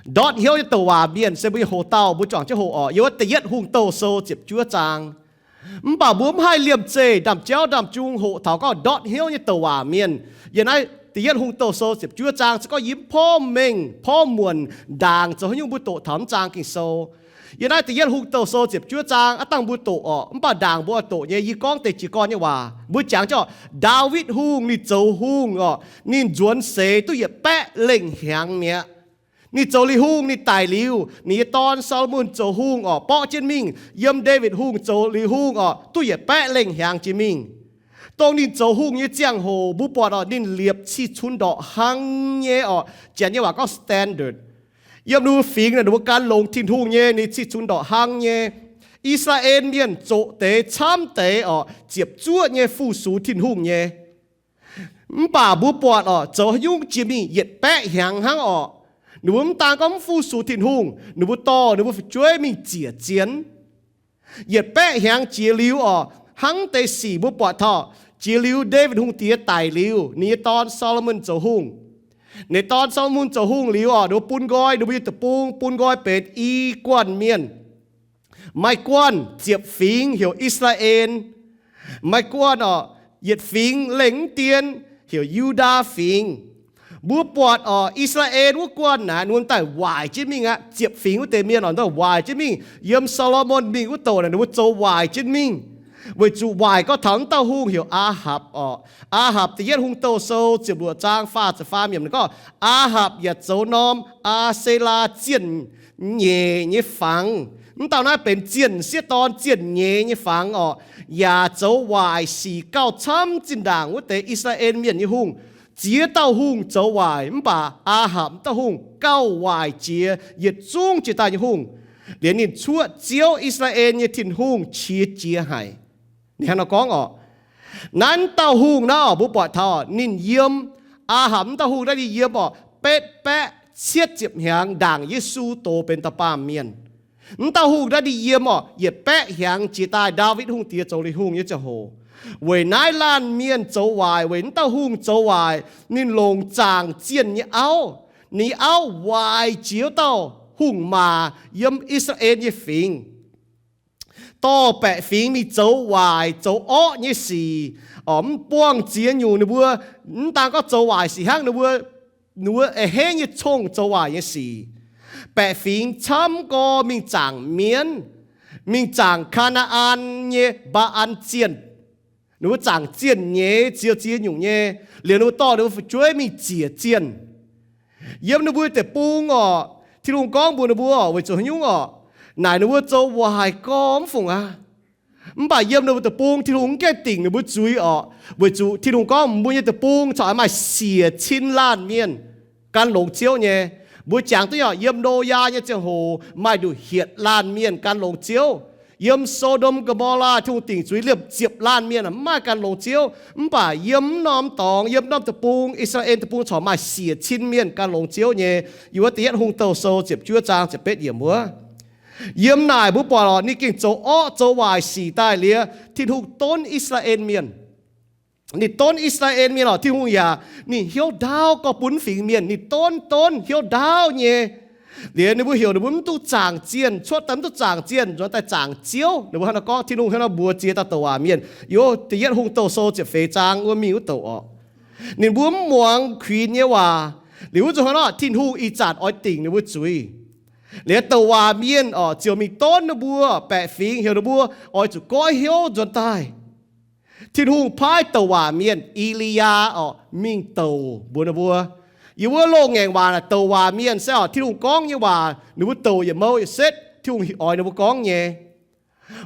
Ndortv hnyouv nyei douc waac mienh se mbuo nyei hoc-dauh, mbuo juangc jienv hoqc orqc, yiem wuov Da'yietv Hungh Douh Sou ziepc juov zaang. Mv baac mbuo mv haih liemh zeih ndaamv-jauv ndaamv-jung hoqc taux gorngv ndortv hnyouv nyei douc waac mienh. Yiem naaiv Da'yietv Hungh Douh Sou ziepc juov zaang se gorngv yiem porv mengh porv muonc ndaangc zoux haaix nyungc mbuo doqc taux mv zaang Ging-Sou. Yiem naaiv Da'yietv Hungh Douh Sou ziepc juov zaang aav dangh mbuo doqc orqc, mv baac ndaangc mbuo doqc nyei yie gorngv deix jiez gorn nyei waac. Mbuo jangx jienv orqc, Ndaawitv Hungh ninh zoux hungh orqc, ninh nzuonx seix duqv yietc baeqv lengh hnyangx mi'aqv. Ninh zoux liuz hungh, ninh daic liuz, ninh nyei dorn, Saa^lo^morn, zoux hungh orqc, borqv jienv mingh. Yiem Ndaawitv Hungh zoux liuz hungh orqc, duqv yietc baeqv lengh hnyangx jiex mingh. Dongh ninh zoux hungh nyei ziangh hoc mbuo buatc orqc, ninh liepc cih cunx ndorqc hnangv nyei orqc. Janx nyei waac gorngv standard. Yiem ninh mbuo fingx naaic ninh mbuo gan longx Tin-Hungh nyei, ninh cih cunx ndorqc hnangv nyei. I^saa^laa^en Mienh zoqc deix camv deix orqc, ziepc zuoqv nyei fu-sux Tin-Hungh nyei. Mv baac mbuo buatc orqc, zoux haaix nyungc jiex mingh yietc baeqv hnyangx hnangv orqc. Ninh mbuo mv daan gorngv mv fu-sux Tin-Hungh, ninh mbuo dorh ninh mbuo fu'jueiv mingh ziec zien. Yietc baeqv hnyangx jiex liuz orqc, hnangv deix sic mbuo buatc taux, jiex liuz Ndaawitv Hungh Diex daic liuz, ninh nyei dorn, Saa^lo^morn, zoux hungh. Ninh dorn, Saa^lo^morn, zoux hungh liuz orqc, ninh mbuo bun nqoi ninh mbuo nyei deic-bung, bun nqoi benx i guanh mienh. Maaih guanh ziepc fingx heuc I^saa^laa^en. Maaih guanh orqc, yietc fingx lengh mv dien heuc Yu^ndaa Fingx. Mbuo buatc orqc, I^saa^laa^en wuov guanh naaic, ninh mbuo daaih waaic jienv mingh aqv. Ziepc fingx wuov deix mienh orqc, daaih waaic jienv mingh. Yiem Saa^lo^morn mingh wuov douc naaic, ninh mbuo zoux waaic jienv mingh. Weic zuqc waaic gorngv taux wuov dauh hungh heyc Aa^hapc orqc. Aa^hapc Da'yietv Hungh Douh Sou ziepc luoqc zaang faah ziepc faam yiemc gorngv, Aa^hapc yaac zoux norm Aa^se^laa zienh nyeic nyei fangx. Wuov dauh naaiv benx zienh sieqv dorn, zienh nyeic nyei fangx orqc, yaac zoux waaic sic gauh camv zinh ndaangc wuov deix I^saa^laa^en Mienh nyei hungh. Ziex dauh hungh zoux waaic, mv baac Aa^hapc wuov dauh hungh gauh waaic jiex yietc zungv jiex daaih nyei hungh. Liuz ninh cuoqv Ziouv, I^saa^laa^en nyei Tin-Hungh, qiex jiez haic. Ninh hnangv nor gorngv orqc. Naaiv dauh hungh naaiv orqc, mbuo buatc taux ninh yiem, Aa^hapc wuov dauh hungh naaiv ninh yiem orqc, betv baeqv cietv ziepc hnyangx ndaangc Yesu doz benx dauh baamh mienh. Wuov dauh hungh naaiv ninh yiem orqc, yietc baeqv hnyangx jiex daaih Ndaawitv Hungh Diex zoux liuz hungh nyei ziangh hoc. Weic naaiv laanh mienh zoux waaic, weic wuov dauh hungh zoux waaic, ninh longc zaangc zienh nyei auv. Ninh nyei auv waaic jiex wuov dauh hungh maac yiem I^saa^laa^en nyei fingx, dorh baeqc fingx mingh zoux waaic, zoux orqv nyei sic, mv buangh ziex nyungc. Ninh mbuo mv daan gorngv zoux waaic sic hnangv, ninh mbuo, ninh mbuo a'hneiv nyei cong zoux waaic nyei sic. Baeqc fingx camv gorx mingh zaangc mienv, mingh zaangc Kaa^naa^an nyei Mbaa^an zienh. Ninh mbuo zaangc zienh nyeiz ziouc ziex nyungc nyei. Liuz ninh mbuo dorh ninh mbuo fu'jueiv mingh ziec zienh. Yiem ninh mbuo deic-bung orqc, Tin-Hungh gorngv mbuox ninh mbuo orqc, weic zuqc haaix nyungc orqc, naaic ninh mbuo zoux waaic gorx mv fungc aqv. Mv baac yiem ninh mbuo deic-bung Tin-Hungh mv gaengh dingc ninh mbuo zuiz orqc, weic zuqc Tin-Hungh gorngv mbuo nyei deic-bung corc maaih siec cin laanh mienh gan longx Ziouv nyei. Mbuo jangx duqv orqc, yiem Noyaa nyei ziangh hoc maaih nduqc hietc laanh mienh gan longx Ziouv. Yiem So^ndom, Go^mo^laa, Tin-Hungh dingc zuiz liemh ziepc laanh mienh mv maaih gan longx Ziouv. Mv baac yiem mv norm dorngx, yiem norm deic-bung, I^saa^laa^en deic-bung corc maaih siec cin mienh gan longx Ziouv nyei. Yiem wuov Da'yietv Hungh Douh Sou ziepc juov zaang ziepc betv yiemc wuov. Yiem naaic mbuo buatc orqc, ninh gengh zoux orqv zoux waaic sic daaih liuz, Tin-Hungh donv I^saa^laa^en Mienh. Ninh donv I^saa^laa^en Mienh orqc, Tin-Hungh yaac ninh hnyouv ndaauv gorngv bun fingx mienh, ninh donv donv hnyouv ndaauv nyei. Liuz ninh mbuo heuc ninh mbuo mv duqv zaangc zienh, cuotv daaih mv duqv zaangc zienh, nzuonx daaih zaangc Ziouv. Ninh mbuo hnangv nor gorngv, Tin-Hungh hnangv nor mbuox ziex dauh douc waac mienh, yiem Da'yietv Hungh Douh Sou ziepc feix zaang wuov mingh wuov douc orqc. Ninh mbuo mv muangx kuinx nyei waac. Liuz wuov nzunc hnangv nor, Tin-Hungh ih zanc oix dingc ninh mbuo zuiz. Liuz douc waac mienh orqc, ziouc mingh donv ninh mbuo baeqc fingx, heuc ninh mbuo oix zuqc goiv hnyouv nzuonx daaih. Tin-Hungh paaiv douc waac mienh E^li^yaa orqc mingh douc mbuox ninh mbuo. Yiem wuov loz-ngaengc waac naaic douc waac mienh se orqc, Tin-Hungh gorngv nyei waac ninh mbuo douc yietc mouh yietc setv, Tin-Hungh oix ninh mbuo gorngv nyei.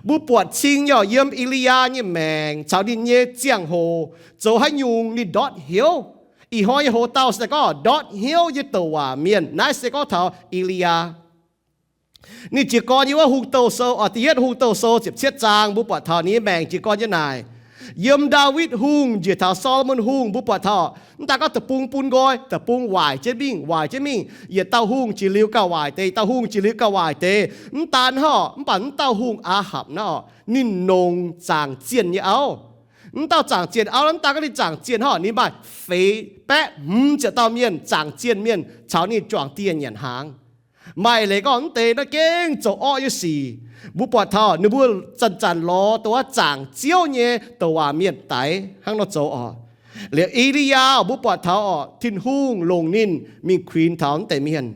Mbuo buatc cing nyei orqc, yiem E^li^yaa nyei maengc caux ninh nyei ziangh hoc zoux haaix nyungc ninh ndortv hnyouv. Ih hnoi nyei hoc-dauh se gorngv ndortv hnyouv nyei douc waac mienh, naaiv se gorngv taux E^li^yaa. Ninh jiez gorn yiem wuov Hungh Douh Sou, Da'yietv Hungh Douh Sou ziepc cietv zaang, mbuo buatc taux ninh nyei maengc jiez gorn nyei naaic. Yiem Ndaawitv Hungh njiec taux Saa^lo^morn Hungh, mbuo buatc taux mv daan gorngv deic-bung bun nqoi, deic-bung waaic jienv mingh, waaic jienv mingh, yietc dauh hungh jiex liuz gauh waaic deix, yietc dauh hungh jiex liuz gauh waaic deix. Mv daan hnangv, mv baac mv dauh hungh Aa^hapc naaiv orqc, ninh nongc zaangc zienh nyei auv. Mv dauh zaangc zienh auv, mv daan gorngv ninh zaangc zienh hnangv, ninh maaih feix baeqv hmz ziepc dauh mienh, zaangc zienh mienh caux ninh juangc dieh nyanc hnaangx. Maaih leiz gorngv mv deix naaiv gengh zoux orqv nyei sic. Mbuo buatc taux ninh mbuo zanc-zanc lorz dongh wuov zaangc Ziouv nyei douc waac mienh daix hnangv nor zoux oc. Liuz E^li^yaa, mbuo buatc taux oc, Tin-Hungh longc ninh mingh kuinx taux mv deix mienh.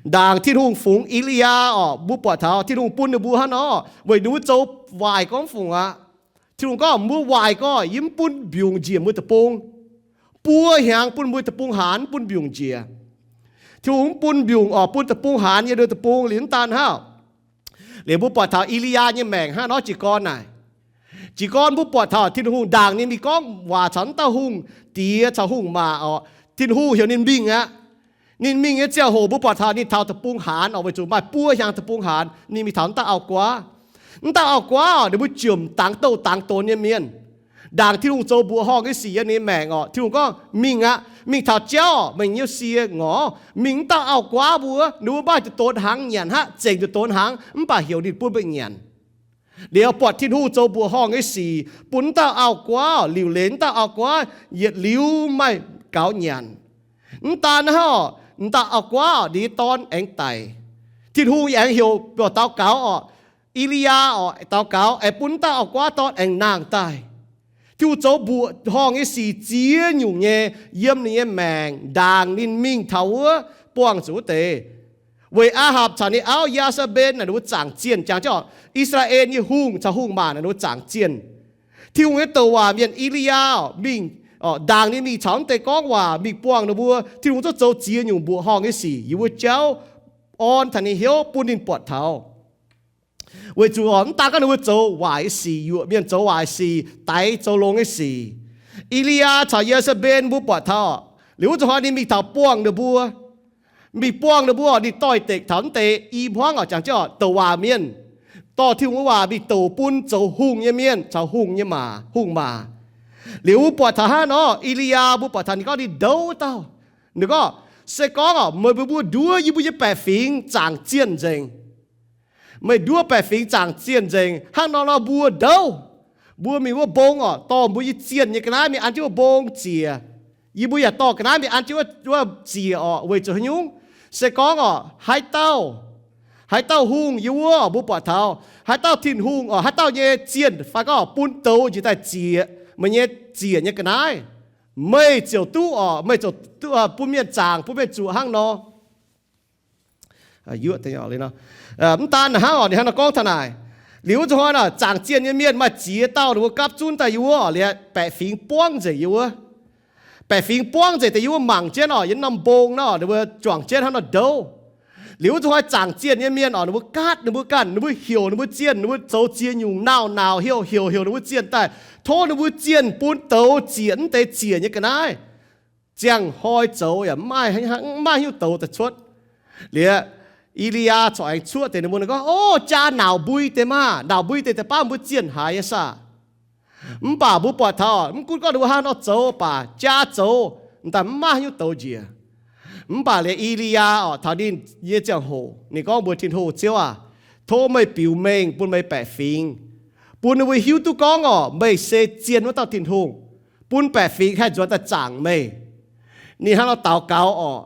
Ndaangc Tin-Hungh fungx E^li^yaa oc, mbuo buatc taux Tin-Hungh bun ninh mbuo hnangv nor, weic ninh mbuo zoux waaic gorngv fungc aqv. Tin-Hungh gorngv, mbuo waaic gorx, yie mv bun mbiungc njiec mbuo deic-bung. Buo hnyangx bun mbuo deic-bung haanz, mv bun mbiungc njiec. Tin-Hungh mv bun mbiungc oc, bun deic-bung haanz nyei deic-bung liuz mv daan hnangv. Liuz mbuo buatc taux E^li^yaa nyei maengc hnangv nor jiez gorn naaic. Jiez gorn mbuo buatc taux Tin-Hungh ndaangc ninh mingh gorngv waac caux wuov dauh hungh diex caux hungh maac oc, Tin-Hungh heuc ninh mingh aqv. Ninh mingh nyei ziangh hoc mbuo buatc taux ninh taux deic-bung haanz oc, weic zuqc maaih buo hnyangx deic-bung haanz ninh mingh taux wuov dauh auv-guaav. Wuov dauh auv-guaav oc, ninh mbuo jomc dangx douh dangx donx nyei mienh. Ndaangc Tin-Hungh zoux mbuoqc horngh nyei sic yiem ninh nyei maengc oc, Tin-Hungh gorngv, mingh aqv, mingh taux jauv oc, meih nyei sie ngorc, mingh wuov dauh auv-guaav mbuo, ninh mbuo maaih duqv donx hnaangx nyanc hnangv, zengc duqv donx hnaangx, mv baac heuc ninh bun meih nyanc. Liuz buatc Tin-Hungh zoux mbuoqc horngh nyei sic, bun wuov dauh auv-guaav liuc leiz wuov dauh auv-guaav yietc liuz maaih gaux nyanc. Mv daan hnangv, wuov dauh auv-guaav ninh nyei dorn aengx daic. Tin-Hungh yaac aengx heuc daux gaux oc, E^li^yaa oc, daux gaux aengx bun wuov dauh auv-guaav dorn aengx nangh daaih. Tin-Hungh zoux mbuoqc horngh nyei sic ziex nyungc nyei yiem ninh nyei maengc ndaangc ninh mingh taux wuov buangh zuqc wuov deix. Weic Aa^hapc caux ninh auv Ye^saa^mben naaic ninh mbuo zaangc zienh, jangx jienv oc, I^saa^laa^en nyei hungh caux hungh maac naaic ninh mbuo zaangc zienh. Tin-Hungh nyei douc waac mienh E^li^yaa mingh, ndaangc ninh mingh caux wuov deix gorngv waac mingh buangh ninh mbuo, Tin-Hungh zungv zoux ziex nyungc mbuoqc horngh nyei sic yiem wuov jauv, orn taux ninh hnyouv bun ninh buatc taux. Weic zuqc oc, mv daan gorngv ninh mbuo zoux waaic sic, yuoqc mienh zoux waaic sic, daix zoux longx nyei sic. E^li^yaa caux Ye^saa^mben mbuo buatc taux, liuz wuov zuqc hnoi ninh mingh taux buangh ninh mbuo. Mingh buangh ninh mbuo, ninh doix-dekc taux wuov deix i hmuangv oc, jangx jienv oc, douc waac mienh, dorh Tin-Hungh nyei waac mingh douc bun zoux hungh nyei mienh caux hungh nyei maac, hungh maac. Liuz mbuo buatc taux hnangv nor, E^li^yaa mbuo buatc taux ninh gorngv ninh ndouv wuov dauh. Ninh gorngv, se gorngv oc, meih mbuo mbuo nduov yie mbuo nyei baeqc fingx zaangc zienh nzengc. Meih nduov baeqc fingx zaangc zienh nzengc, hnangv nor nor mbuo ndouv. Mbuo mingh wuov mbong oc, dorh mbuo nyei zienh nyei ga'naaiv mingh an jienv wuov mbong ziec. Yie mbuo yaac dorh ga'naaiv mingh an jienv wuov, wuov ziec oc, weic zuqc haaix nyungc? Se gorngv oc, haaix dauh, haaix dauh hungh yiem wuov, mbuo buatc taux haaix dauh Tin-Hungh oc, haaix dauh nyei zienh fai gorngv bun douz njiec daaih ziec meih nyei ziec nyei ga'naaiv, meih ziouc duqv oc, meih ziouc duqv bun mienh zaangc, bun mienh zuoqc hnangv nor. Mv daan hnangv oc, ninh hnangv nor gorngv taux naaic. Liuz wuov zuqc hnoi naaic, zaangc zienh nyei mienh maaih ziex dauh ninh mbuo gapv zunv daaih yiem wuov oc, liuz baeqc fingx buangv nzengc yiem wuov. Baeqc fingx buangv nzengc deix yiem wuov mangc jienv oc, yiem norm mbong nor, ninh mbuo juangc jienv hnangv nor ndouv. Liuz wuov zuqc hnoi zaangc zienh nyei mienh oc, ninh mbuo gaatv ninh mbuo ganh, ninh mbuo heuc ninh mbuo zienh, ninh mbuo zoux ziex nyungc nauc-nauc heuc heuc heuc ninh mbuo zienh daaih, tov ninh mbuo zienh bun douz ziec mv deix ziec nyei ga'naaiv. Ziangh hnoi zoux yaac mv maaih, mv maaih haaix nyungc douz daaih cuotv. Liuz E^li^yaa corc aengx cuoqv deix ninh mbuo, ninh gorngv, O, jaa nauc mbui deix maah! Nauc mbui deix daaih baav mbuo zienh haaix nyei saah? Mv baac mbuo buatc taux mv gunv gorngv ninh mbuo hnangv nor zoux baac jaa zoux, daaih mv maaih haaix nyungc douz njiec. Mv baac liuz E^li^yaa oc, taux ninh nyei ziangh hoc ninh gorngv mbuox Tin-Hungh, Ziouv aac, tov meih biux mengh bun meih baeqc fingx, bun ninh mbuo hiuv duqv gorngv oc, meih se zien wuov dauh Tin-Hungh, bun baeqc fingx haih nzuonx daaih zaangc meih. Ninh hnangv nor daux gaux oc,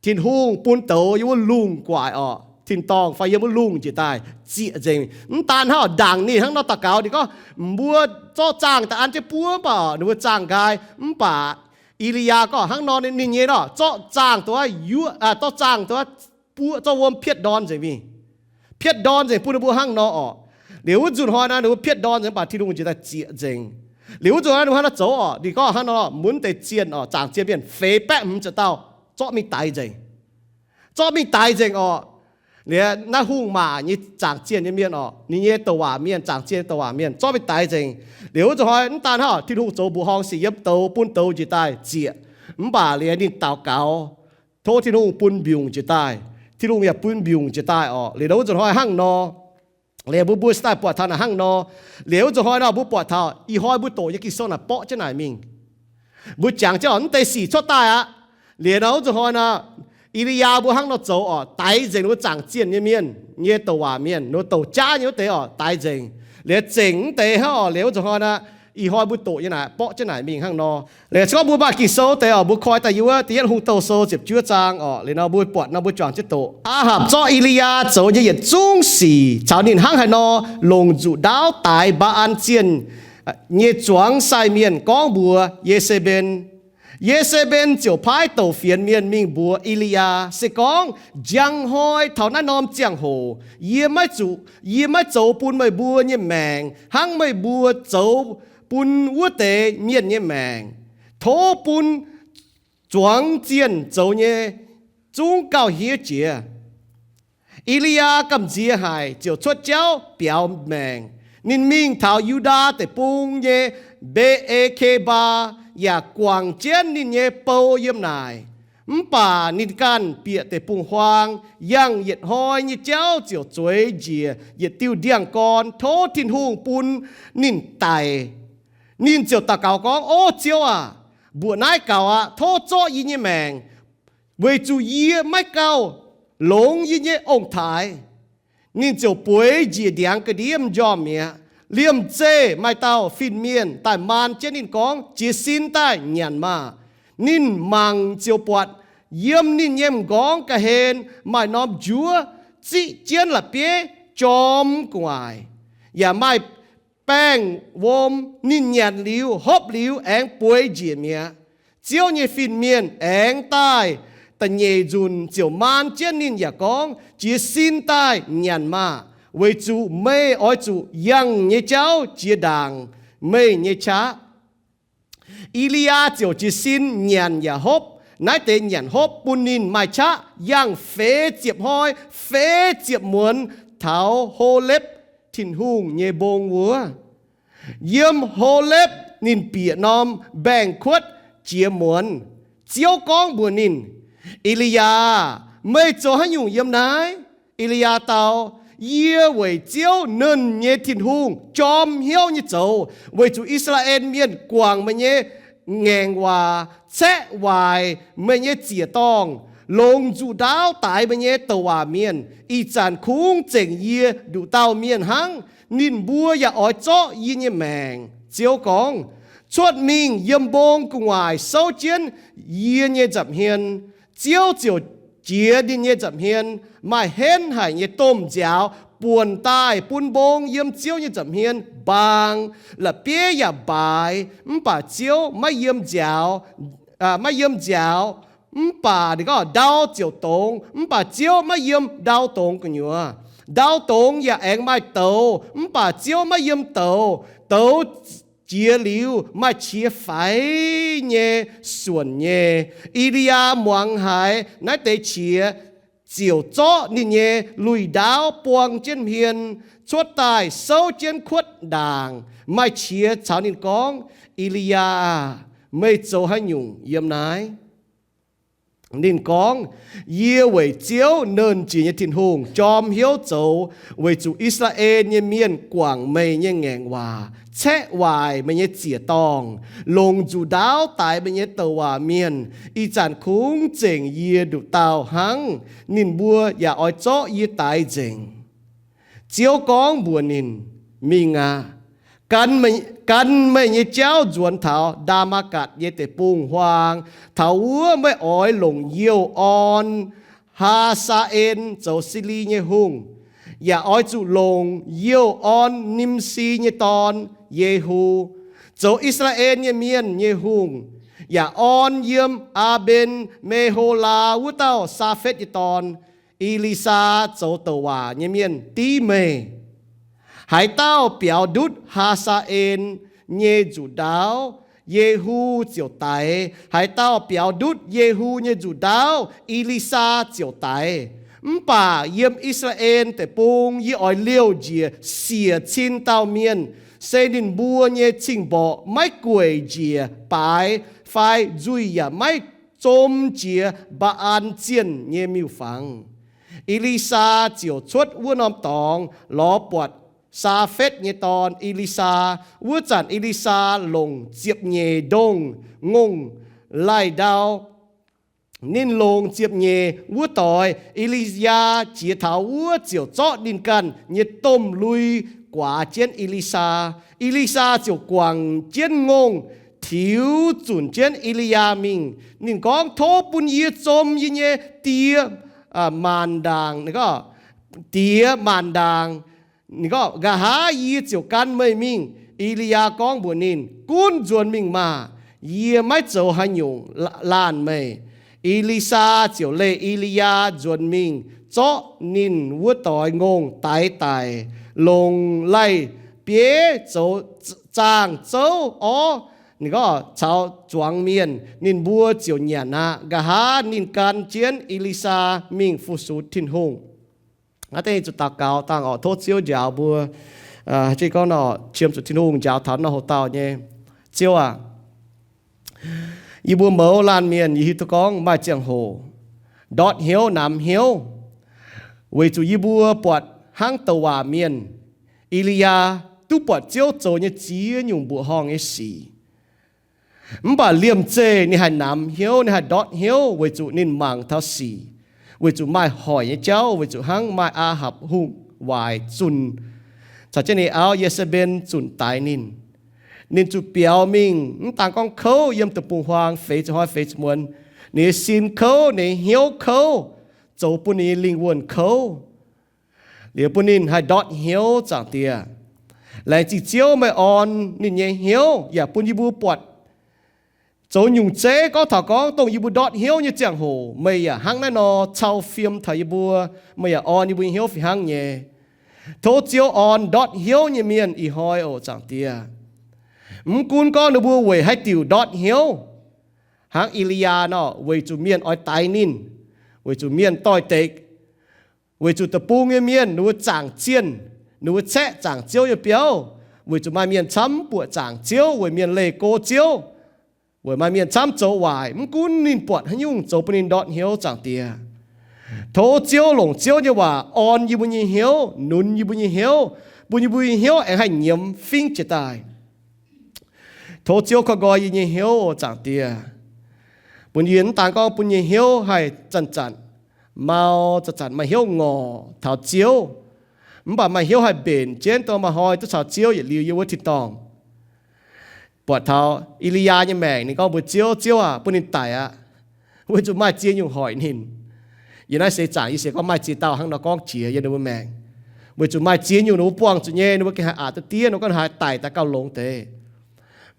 Tin-Hungh bun douz yiem wuov lungh guaaic oc, tin-dorngh fai yiem wuov lungh njiec daaih ziec nzengc. Mv daan hnangv oc, ndaangc ninh hnangv nor daux gaux, ninh gorngv, Mbuo zorqv zaangh daaih an jienv buov mv baac oc, ninh mbuo zaangh nqaai. Mv baac E^li^yaa gorngv hnangv nor, ninh nyei nor zorqv zaangh dongh wuov yuoqv, zorqv zaangh dongh wuov buov, zorqv wuom pietv ndorn nzengc mingh. Pietv ndorn nzengc bun ninh mbuo hnangv nor oc. Liuz wuov nzunc hnoi naaiv ninh mbuo pietv ndorn nzengc, mv baac Tin-Hungh njiec daaih ziec nzengc. Liuz wuov nzunc hnoi ninh mbuo hnangv nor zoux oc, ninh gorngv hnangv nor, Mbuo mv deix zienh oc, zaangc zienh mienh feix baeqv hmz ziepc dauh, zorqv mingh daix nzengc. Zorqv mingh daix nzengc oc. Liuz naaiv hungh maac nyei zaangc zienh nyei mienh oc, ninh nyei douc waac mienh, zaangc zienh douc waac mienh zorqv mingh daix nzengc. Liuz wuov nzunc hnoi mv daan hnangv, Tin-Hungh zoux mbuoqc horngh sic yiem douz bun douz njiec daaih ziec. Mv baac liuz ninh daux gaux, tov Tin-Hungh bun mbiungc njiec daaih. Tin-Hungh yaac bun mbiungc njiec daaih oc. Liuz wuov nzunc hnoi hnangv nor, liuz mbuo, mbuo se daaih buatc taux naaic hnangv nor. Liuz wuov nzunc hnoi nor mbuo buatc taux ih hnoi mbuo doqc nyei Ging-Sou naaic borqv jienv naaic mingh. Mbuo jangx jienv oc, mv deix sic cuotv daaih aqv. Liuz nor wuov nzunc hnoi nor, E^li^yaa mbuo hnangv nor zoux oc, daix nzengc ninh mbuo zaangc zienh nyei mienh, nyei douc waac mienh, ninh mbuo douc jaav nyei wuov deix oc, daix nzengc. Liuz zengc mv deix hnangv oc, liuz wuov nzunc hnoi nor, Ih hnoi mbuo doqc nyei naaic, borqv jienv naaic mingh hnangv nor. Liuz se gorngv mbuo maaih Ging-Sou deix oc, mbuo koi daaih yiem wuov Da'yietv Hungh Douz Sou ziepc juov zaang oc. Liuz nor mbuo buatc nor mbuo juangc jienv doqc. Aa^hapc zorqv E^li^yaa zoux nyei yietc zungv sic caux ninh hnangv haaix nor longc nzuqc ndaauv daix Mbaa^an zienh nyei zuangx sai mienh gorngv mbuox Ye^se^mben. Ye^se^mben ziouc paaiv douc fienx mienh mingh mbuox E^li^yaa, Se gorngv njang hnoi taux naaiv norm ziangh hoc yie maiv zuqc, yie maiv zoux bun meih mbuo nyei maengc hnangv meih mbuo zoux bun wuov deix mienh nyei maengc, tov bun zuangx zienh zoux nyei zungv gauh hiev jiex. E^li^yaa gamh nziex haic ziouc cuotv jauv biaux maengc. Ninh mingh taux Yu^ndaa Deic-Bung nyei Mbe^e^ke^mbaa yaac guangc jienv ninh nyei bou yiem naaic. Mv baac ninh ganh bieqc deic-bung-huaang, yangh yietc hnoi nyei jauv ziouc zueiz njiec yietc diuh ndiangx-gorn tov Tin-Hungh bun ninh daic. Ninh ziouc daux gaux gorngv, O Ziouv aac, mbuoqc naaiv gaux aqv. Tov zorqv yie nyei maengc, weic zuqc yie maiv gauh longx yie nyei ong-taaix. Ninh ziouc bueix njiec ndiangx ga'ndiev m'njormh mi'aqv. Liemh zeih maaih dauh fin-mienh daaih maan jienv ninh gorngv, Jiez sin daaih nyanc maah! Ninh mangc ziouc buatc yiem ninh nyei m'nqorngv ga'hlen maaih norm njuov ziqv jienv la'bieiv jorm gu'nguaaic, yaac maaih baengh wuom. Ninh nyanc liuz hopv liuz aengx bueix njiec mi'aqv. Ziouv nyei fin-mienh aengx daaih da'nyeic nzunc ziouc maan jienv ninh yaac gorngv, Jiez sin daaih nyanc maah! Weic zuqc meih oix zuqc yangh nyei jauv jiex ndaangc meih nyei qaqv. E^li^yaa ziouc jiez sin nyanc yaac hopv. Naaiv deix nyanc hopv bun ninh maaih qaqv yangh feix ziepc hnoi feix ziepc muonz taux Holepv, Tin-Hungh nyei mbong wuov. Yiem Holepv ninh bieqc norm mbaengx-kuotv jiex muonz. Ziouv gorngv mbuox ninh, E^li^yaa, meih zoux haaix nyungc yiem naaiv? E^li^yaa dau, Yie weic Ziouv, Nernh nyei Tin-Hungh, jorm hnyouv nyei zoux, weic zuqc I^saa^laa^en Mienh guangc meih nyei ngaengc waac, caeqv waaic meih nyei ziec-dorngh, longc nzuqc ndaauv daix meih nyei douc waac mienh. Ih zanc kungx zengc yie nduqc dauh mienh hnangv. Ninh mbuo yaac oix zorqv yie nyei maengc. Ziouv gorngv, Cuotv mingh yiem mbong gu'nguaaic souv jienv yie nyei nza'hmien. Ziouv ziouc jiex ninh nyei nza'hmien. Maaih henv haic nyei domh nziaaux buonc daaih bun mbong yiem Ziouv nyei nza'hmien mbaang, la'bieiv yaac mbaaix, mv baac Ziouv maiv yiem nziaaux, maiv yiem nziaaux. Mv baac ndau ziouc dongz, mv baac Ziouv maiv yiem ndau dongz gu'nyuoz. Ndau dongz yaac aengx maaih douz, mv baac Ziouv maiv yiem douz. Douz jiex liuz maaih qiex faix nyei suonc nyei. E^li^yaa muangx haiz naaiv deix qiex, ziouc zorqv ninh nyei lui ndaauv buang jienv hmien, cuotv daaih souv jienv kuotv ndaangc, maaih qiex caux ninh gorngv, E^li^yaa, meih zoux haaix nyungc yiem naaiv? Ninh gorngv, Yie weic Ziouv, Nernh Jiex nyei Tin-Hungh, jorm hnyouv zoux, weic zuqc I^saa^laa^en nyei mienh guangc meih nyei ngaengc waac, caeqv waaic meih nyei ziec-dorngh, longc nzuqc ndaauv daix meih nyei douc waac mienh. Ih zanc kungx zengc yie nduqc dauh hnangv. Ninh mbuo yaac oix zorqv yie daix nzengc. Ziouv gorngv mbuox ninh, Mingh aqv. Gan meih nyei jauv nzuonx taux Ndaa^matv^gatc nyei deic-bung-huaang. Taux wuov meih oix longc youh orn Haa^saa^en zoux Si^li nyei hungh, yaac oix zuqc longc youh orn Nimsi nyei dorn, Yehu, zoux I^saa^laa^en nyei mienh nyei hungh, yaac orn yiem Aa^mben^me^ho^laa wuov dauh Saafetv nyei dorn, E^li^saa, zoux douc waac nyei mienh div meih. Haaix dauh biaux ndutv Haa^saa^en nyei nzuqc ndaauv, Yehu ziouc daix. Haaix dauh biaux ndutv Yehu nyei nzuqc ndaauv, E^li^saa ziouc daix. Mv baac yiem I^saa^laa^en Deic-Bung yie oix liouh njiec siec cin dauh mienh, se ninh mbuo nyei cing-mborqc maiv gueic njiec baaix fai nzuih yaac maiv zom jiex Mbaa^an zienh nyei miuc-fangx. E^li^saa ziouc cuotv wuov norm dorngx lorz buatc Saafetv nyei dorn, E^li^saa. Wuov zanc E^li^saa longc ziepc nyeic ndongh ngongh laih ndau. Ninh longc ziepc nyeic wuov doix, E^li^yaa jiex taux wuov ziouc zorqv ninh ganh nyei domh lui guaax jienv E^li^saa. E^li^saa ziouc guangc jienv ngongh, tiux zunc jienv E^li^yaa mingh. Ninh gorngv, Tov bun yie zom yie nyei die maanc ndaangc, diex maanc ndaangc. Ninh gorngv, Nqa'haav yie ziouc gan meih mingh. E^li^yaa gorngv mbuox ninh, Gunv nzuonx mingh maah! Yie maiv zoux haaix nyungc laanh meih. E^li^saa ziouc leih E^li^yaa nzuonx mingh zorqv ninh wuov doix ngongh daix daic, longc lai-bieiv zoux zaangh zouv orv, ninh gorngv caux zuangx mienh. Ninh mbuo ziouc nyanc aqv. Nqa'haav ninh gan jienv E^li^saa mingh fu-sux Tin-Hungh. Naaiv deix zuqc daux gaux dangh oc, tov Ziouv njaaux mbuo. Gorngv nor, qiemx zuqc Tin-Hungh njaaux taux nor hoc dauh nyei. Ziouv aac, yie mbuo mouz laanh mienh yie hiuv duqv gorngv maaih ziangh hoc ndortv hnyouv namx hnyouv, weic zuqc yie mbuo buatc hnangv douc waac mienh E^li^yaa duqv buatc Ziouv zoux nyei ziex nyungc mbuoqc horngh nyei sic. Mv baac liemh zeih ninh haih namx hnyouv, ninh haih ndortv hnyouv weic zuqc ninh mangc taux sic, weic zuqc maaih hoic nyei jauv, weic zuqc hnangv maaih Aa^hapc Hungh waaic zunh caux jienv ninh auv, Ye^saa^mben, zunh daix ninh. Ninh zuqc biaux mingh, mv daan gorngv kouv yiem deic-bung-huaang feix ziepc hnoi feix ziepc muonz, ninh nyei sin kouv, ninh nyei hnyouv kouv, zoux bun ninh nyei lingh wuonh kouv. Liuz bun ninh haih ndortv hnyouv, Zaangc Diex. Laengz zingh Ziouv meih orn ninh nyei hnyouv yaac bun yie mbuo buatc zoux nyungc zeiv gorngv taux gorngv dongh yie mbuo ndortv hnyouv nyei ziangh hoc meih yaac hnangv naaiv nor cau fiem taux yie mbuo. Meih yaac orn yie mbuo nyei hnyouv fih hnangv nyei. Tov Ziouv orn ndortv hnyouv nyei mienh ih hnoi oc, Zaangc Diex. Mv gunv gorngv ninh mbuo weic haaix diuc ndortv hnyouv, hnangv E^li^yaa nor, weic zuqc mienh oix daix ninh, weic zuqc mienh doix-dekc, weic zuqc deic-bung nyei mienh ninh mbuo zaangc zienh, ninh mbuo caeqv zaangc Ziouv nyei biauv, weic zuqc maaih mienh camv buoqc zaangc Ziouv, weic mienh leih go Ziouv, weic maaih mienh camv zoux waaic. Mv gunv ninh buatc haaix nyungc zoux bun ninh ndortv hnyouv, Zaangc Diex, tov Ziouv longc Ziouv nyei waac orn yie mbuo nyei hnyouv, nunz yie mbuo nyei hnyouv, bun yie mbuo nyei hnyouv aengx haih nyiemz fingv jiez daaih. Tov Ziouv koi nqoi yie nyei hnyouv oc, Zaangc Diex. Bun yie mv daan gorngv bun nyei hnyouv haih zanc-zanc mau, zanc-zanc maaih hnyouv ngorc taux Ziouv, mv baac maaih hnyouv haih mbenc jienv dongh maaih hnoi duqv caux Ziouv yietc liuz yiem wuov tin-dorngh. Buatc taux E^li^yaa nyei maengc, ninh gorngv mbuox Ziouv, Ziouv aac, bun ninh daic aqv, weic zuqc maaih ziex nyungc hoic ninh. Yie naaiv seix zaangc yie sienx gorngv maaih ziex dauh hnangv nor gorngv jiex yiem ninh mbuo maengc, weic zuqc maaih ziex nyungc ninh mbuo buangh zuqc nyei, ninh mbuo gengh haih aqc duqv diev, ninh mbuo ganh haih daic daaih gauh longx deix.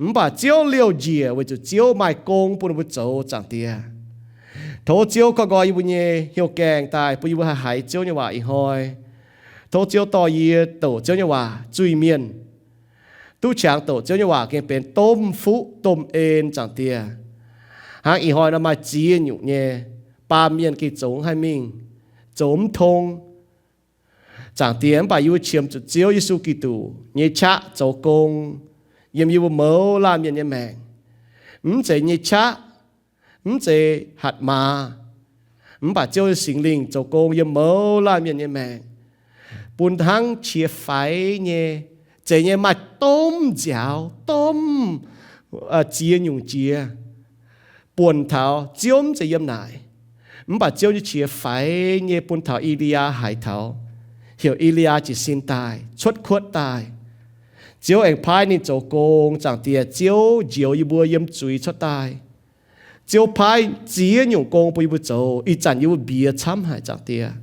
Mv baac Ziouv liouh njiec weic zuqc Ziouv maaih gong bun ninh mbuo zoux, Zaangc Diex. Tov Ziouv koi nqoi yie mbuo nyei hnyouv gaengh daaih bun yie mbuo haih haiz Ziouv nyei waac ih hnoi. Tov Ziouv dorh yie douc Ziouv nyei waac zuiz-mienh, duqv qangx douc Ziouv nyei waac gengh benx domh fuqv domh en, Zaangc Diex. Hnangv ih hnoi nor maaih ziex nyungc nyei baamh mienh gengh zoux mv haih mingh, zoux mv tong, Zaangc Diex. Mv baac yie mbuo qiemx zuqc Ziouv Yesu Giduc nyei qaqv zoux gong yiem yie mbuo mouz laanh mienh nyei maengc. Mv zeiz nyei qaqv, mv zeiz hatc maaz, mv baac Ziouv nyei Singx Lingh zoux gong yiem mouz laanh mienh nyei maengc, bun hnangv qiex faix nyei, zeiz nyei maaih domh nziaaux, domh ziex nyungc jiex buonc taux Ziouv mv zeiz yiem naaic. Mv baac Ziouv nyei qiex faix nyei bun taux E^li^yaa haiz taux, heuc E^li^yaa jiez sin daaih, cuotv kuotv daaih. Ziouv aengx paaiv ninh zoux gong, Zaangc Diex. Ziouv njoux yie mbuo yiem zuiz cuotv daaih. Ziouv paaiv ziex nyungc gong bun yie mbuo zoux, ih zanc yie mbuo mbiex camv haic, Zaangc Diex.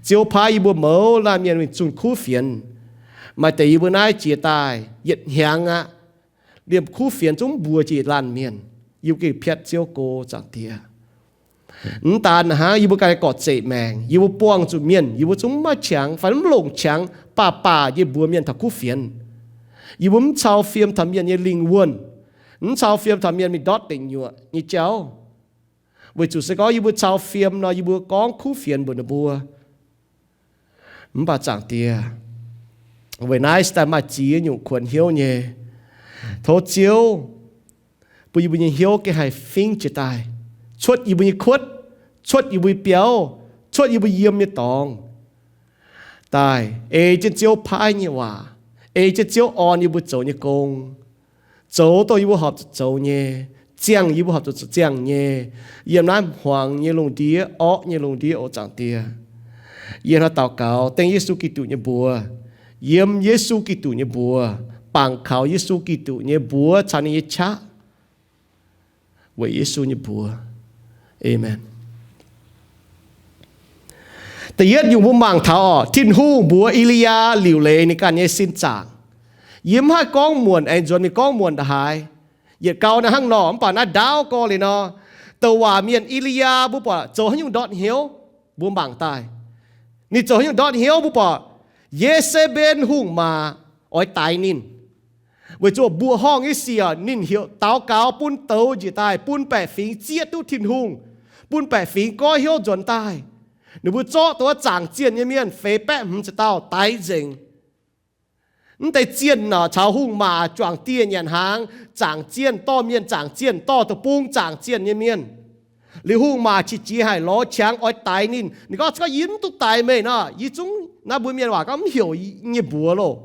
Ziouv paaiv yie mbuo mouz laanh mienh mingh zunh kuv fienx. Maaih deix yie mbuo naaiv jiex daaih yietc hnyangx aqv, liemh kuv fienx zungv mbuox jiex laanh mienh. Yie mbuo gengh piatv Ziouv go, Zaangc Diex. Mv daan hnangv, yie mbuo ganh gorqv-zeqc maengc, yie mbuo buangh zuqc mienh, yie mbuo zungv maiv qangx fai mv longc qangx baac baac nyei mbuox mienh taux kuv fienx. Yie mbuo mv cau fiem taux mienh nyei lingh wuonh, mv cau fiem taux mienh mingh ndortv deic nyuoqc nyei jauv, weic zuqc se gorngv yie mbuo cau fiem nor, yie mbuo gorngv kuv fienx mbuox ninh mbuo. Mv baac Zaangc Diex, weic naaiv se daaih maaih ziex nyungc kuonx hnyouv nyei. Tov Ziouv bun yie mbuo nyei hnyouv gengh haih fingv jiez daaih, cuotv yie mbuo nyei kuotv, cuotv yie mbuo nyei biauv, cuotv yie mbuo yiem nyei dorngx daaih, ei jienv Ziouv paaiv nyei waac, ei jienv Ziouv orn yie mbuo zoux nyei gong, zoux dongh yie mbuo horpc zuqc zoux nyei, ziangh yie mbuo horpc zuqc ziangh nyei, yiem naaiv hmuangx nyei lungh ndiev, orqv nyei lungh ndiev oc, Zaangc Diex. Yie hnangv daux gaux dengv Yesu Giduc nyei mbuox. yiem Yesu Giduc nyei mbuox, bangc kaux Yesu Giduc nyei mbuox caux ninh nyei qaqv, weic Yesu nyei mbuox. Aamen. Da'yietv nyungc mbuo mangc taux orqc, Tin-Hungh mbuox E^li^yaa liuc leiz ninh ganh nyei sin zaangc. Yie mv haih gorngv muonc, aengx nzuonx mingh gorngv muonc nda'haaix. Yietc gau naaiv hnangv nor, mv baac naaiv ndaauv gorx liuz nor, douc waac mienh E^li^yaa mbuo buatc zoux haaix nyungc ndortv hnyouv, mbuo mangc daaih. Ninh zoux haaix nyungc ndortv hnyouv mbuo buatc, Ye^se^mben hungh maac oix daix ninh. Weic zuqc mbuoqc horngh nyei sic orqc, ninh heuc daux gaux bun douz njiec daaih, bun baeqc fingx zieqv duqv Tin-Hungh, bun baeqc fingx goiv hnyouv nzuonx daaih. Ninh mbuo zorqv dongh wuov zaangc zienh nyei mienh feix baeqv hmz ziepc dauh daix nzengc. Mv deix zienh orqc, caux hungh maac juangc dieh nyanc hnaangx, zaangc zienh dorh mienh, zaangc zienh dorh deic-bung, zaangc zienh nyei mienh. Liuz hungh maac qiex jiez haic lorz qangx oix daix ninh. Ninh gorngv, Gorngv yie mv duqv daix meih nor, yie zungv, naaiv mbuo mienh waac gorngv, mv heuc nyei mbuox loh.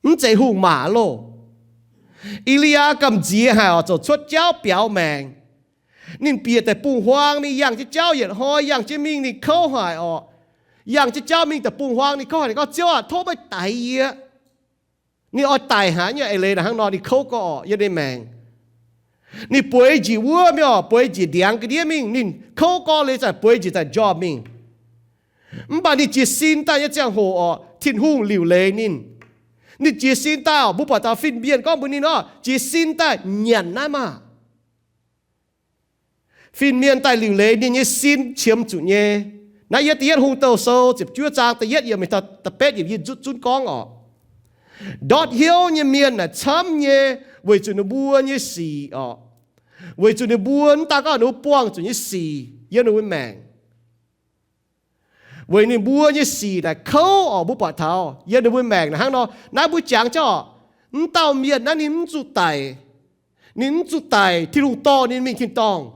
Mv zeiz hungh maac loh. E^li^yaa gamh nziex haic orqc, ziouc cuotv jauv biaux maengc. Ninh bieqc deic-bung-huaang mingh yangh jienv jauv yietc hnoi, yangh jienv mingh ninh kouv haic orqc. Yangh jienv jauv mingh deic-bung-huaang ninh kouv haic, ninh gorngv, Ziouv aah, tov meih daix yie. Ninh oix daic haic nyei, eix leiz naaic hnangv nor ninh kouv gorx orqc yiem ninh maengc. Ninh bueix njiec wuov mingh orqc, bueix njiec ndiangx ga'ndiev mingh, ninh kouv gorx liuz zanc bueix njiec zanc njormh mingh. Mv baac ninh jiez sin daaih nyei ziangh hoc orqc, Tin-Hungh liuc leiz ninh. Ninh jiez sin daaih orqc, mbuo buatc taux fin-mienh gorngv mbuox ninh orqc, Jiez sin daaih nyanc naaiv maah! Fin-mienh daaih liuc leiz ninh nyei sin qiemx zuqc nyei. Naaiv yie da'yietv Hungh Douh Sou ziepc juov zaang da'yietv yiemc mingh da'betv yiemc yie zutv zunv gorngv orqc, ndortv hnyouv nyei mienh naaic camv nyei, weic zuqc ninh mbuo nyei sic orqc, weic zuqc ninh mbuo mv daan gorngv ninh mbuo buangh zuqc nyei sic yiem ninh mbuo maengc. Weic ninh mbuo nyei sic naaic kouv orqc, mbuo buatc taux yiem ninh mbuo maengc naaic hnangv nor. Naaiv mbuo jangx jauv orqc, mv dauh mienh naaiv ninh mv zuqc daic. Ninh mv zuqc daic, Tin-Hungh dorh ninh mingh tin-dorngh.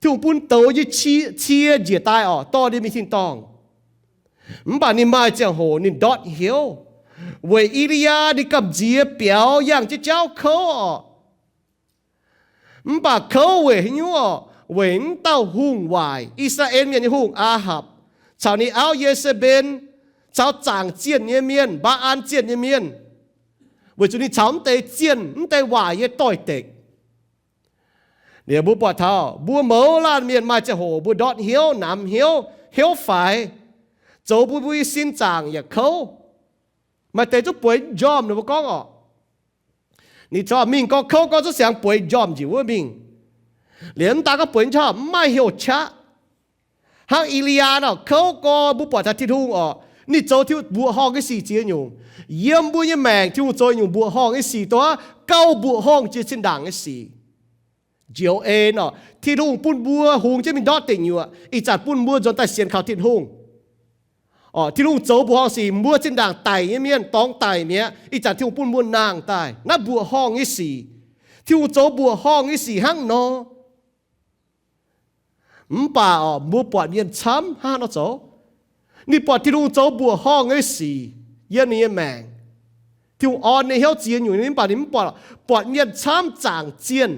Tin-Hungh bun douz nyei cie njiec daaih orqc, dorh ninh mingh tin-dorngh. Mv baac ninh maaih ziangh hoc ninh ndortv hnyouv, weic E^li^yaa ninh gamh nziex biaux yangh jienv jauv kouv orqc. Mv baac kouv weic haaix nyungc orqc? Weic mv dauh hungh waaic, I^saa^laa^en Mienh nyei hungh, Aa^hapc, caux ninh auv, Ye^se^mben, caux zaangc zienh nyei mienh, Mbaa^an zienh nyei mienh, weic zuqc ninh caux mv deix zienh, mv deix waaic nyei doix-dekc. Liuz mbuo buatc taux mbuo mouz laanh mienh maaih ziangh hoc mbuo ndortv hnyouv, namx hnyouv, hnyouv faix, zoux bun mbuo nyei sin zaangc yaac kouv. Maaih deix zungv bueix njormh, ninh mbuo gorngv orqc, ninh corc mingh gorngv kouv gorngv zungv siangx bueix njormh njiec wuov mingh. Liuz mv daan gorngv bueix njormh, mv maaih hnyouv qaqv. Hnangv E^li^yaa nor, kouv gorx mbuo buatc taux Tin-Hungh orqc, ninh zoux Tin-Hungh mbuoqc horngh nyei sic ziex nyungc. Yiem mbuo nyei maengc Tin-Hungh zoux nyungc mbuoqc horngh nyei sic, dongh wuov gauh mbuoqc horngh jiex zinh ndaangc nyei sic. Njoux en orqc, Tin-Hungh bun mbuo hungx jienv mingh ndortv deic nyuoqc, ih zanc bun mbuo nzuonx daaih sienx kaux Tin-Hungh. Orqc, Tin-Hungh zoux mbuoqc horngh sic, mbuo zinh ndaangc daic nyei mienh, dorngx daic mi'aqv, ih zanc Tin-Hungh bun mbuo nangh daaih. Naaiv mbuoqc horngh nyei sic. Tin-Hungh zoux mbuoqc horngh nyei sic hnangv nor. Mv baac orqc, mbuo buatc mienh camv hnangv haaix nor zoux? Ninh buatc Tin-Hungh zoux mbuoqc horngh nyei sic yiem ninh nyei maengc. Tin-Hungh orn ninh hnyouv ziex nyungc, mv baac ninh mv buatc, buatc mienh camv zaangc zienh,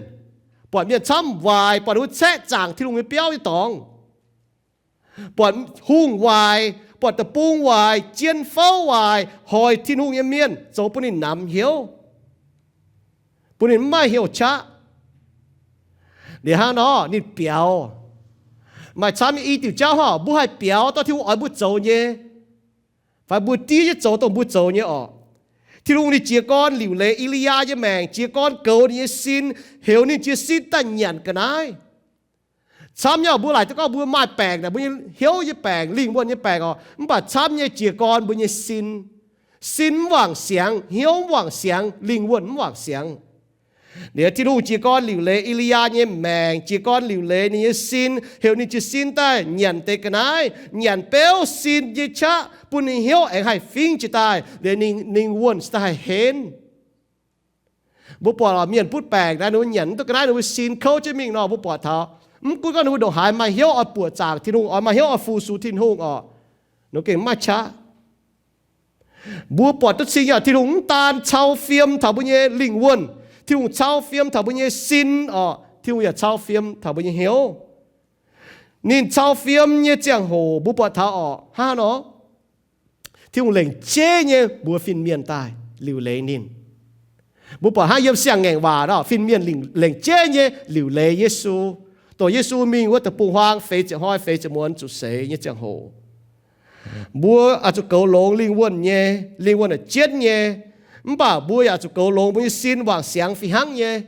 buatc mienh camv waaic, buatc ninh mbuo caeqv zaangc Tin-Hungh nyei biauv nyei dorngx, buatc hungh waaic, buatc deic-bung waaic, jien fouv waaic, hoic Tin-Hungh nyei mienh, zoux bun ninh namx hnyouv, bun ninh mv maaih hnyouv qaqv. Liuz hnangv nor ninh biaux. Maaih camv nyei i diuc jauv horqc, mbuo haih biaux dorh Tin-Hungh oix mbuo zoux nyei, fai mbuo diev jienv zoux dongh mbuo zoux nyei orqc. Tin-Hungh ninh jiez gorn liuc leiz E^li^yaa nyei maengc, jiez gorn goux ninh nyei sin, heuc ninh jiez sin daaih nyanc ga'naaiv. Camv nyei mbuo laaic duqv gorngv mbuo maaih baengc naaic, mbuo nyei hnyouv nyei baengc, lingh wuonh nyei baengc orqc. Mv baac camv nyei jiez gorn mbuo nyei sin. Sin mv wangc siangx, hnyouv mv wangc siangx, lingh wuonh mv wangc siangx. Liuz Tin-Hungh jiez gorn liuc leiz E^li^yaa nyei maengc, jiez gorn liuc leiz ninh nyei sin, heuc ninh jiez sin daaih nyanc deix ga'naaiv, nyanc beuv sin nyei qaqv, bun ninh hnyouv aengx haih fingx jiez daaih, liuz ninh lingh wuonh daaih haih henv. Mbuo buatc mienh butv baengc naaiv, ninh mbuo nyanc mv duqv ga'naaiv, ninh mbuo sin kouv jienv mingh nor, mbuo buatc taux mv gunv gorngv ninh mbuo ndongc haaix maaih hnyouv oix buoqc zaangc Tin-Hungh, oix maaih hnyouv oix fu-sux Tin-Hungh orqc, ninh gengh mv maaih qaqv. Mbuo buatc duqv cing nyei, Tin-Hungh mv daan cau fiem taux mbuo nyei lingh wuonh, Tin-Hungh cau fiem taux mbuo nyei sin orqc, Tin-Hungh yaac cau fiem taux mbuo nyei hnyouv. Ninh cau fiem nyei ziangh hoc mbuo buatc taux orqc, hnangv haaix nor? Tin-Hungh lengc jeiv nyei mbuox fin-mienh daaih liuc leiz ninh. Mbuo buatc hnangv yiem Siang-Ngaengc Waac nor, fin-mienh lengc jeiv nyei liuc leiz Yesu. Dongh Yesu mingh wuov deic-bung-huaang feix ziepc hnoi feix ziepc muonz zuqc seix nyei ziangh hoc, mbuo oix zuqc goux longx lingh wuonh nyei, lingh wuonh yaac jienv nyei. Mv baac mbuo yaac zuqc goux longx mbuo nyei sin wangc siangx fih hnangv nyei.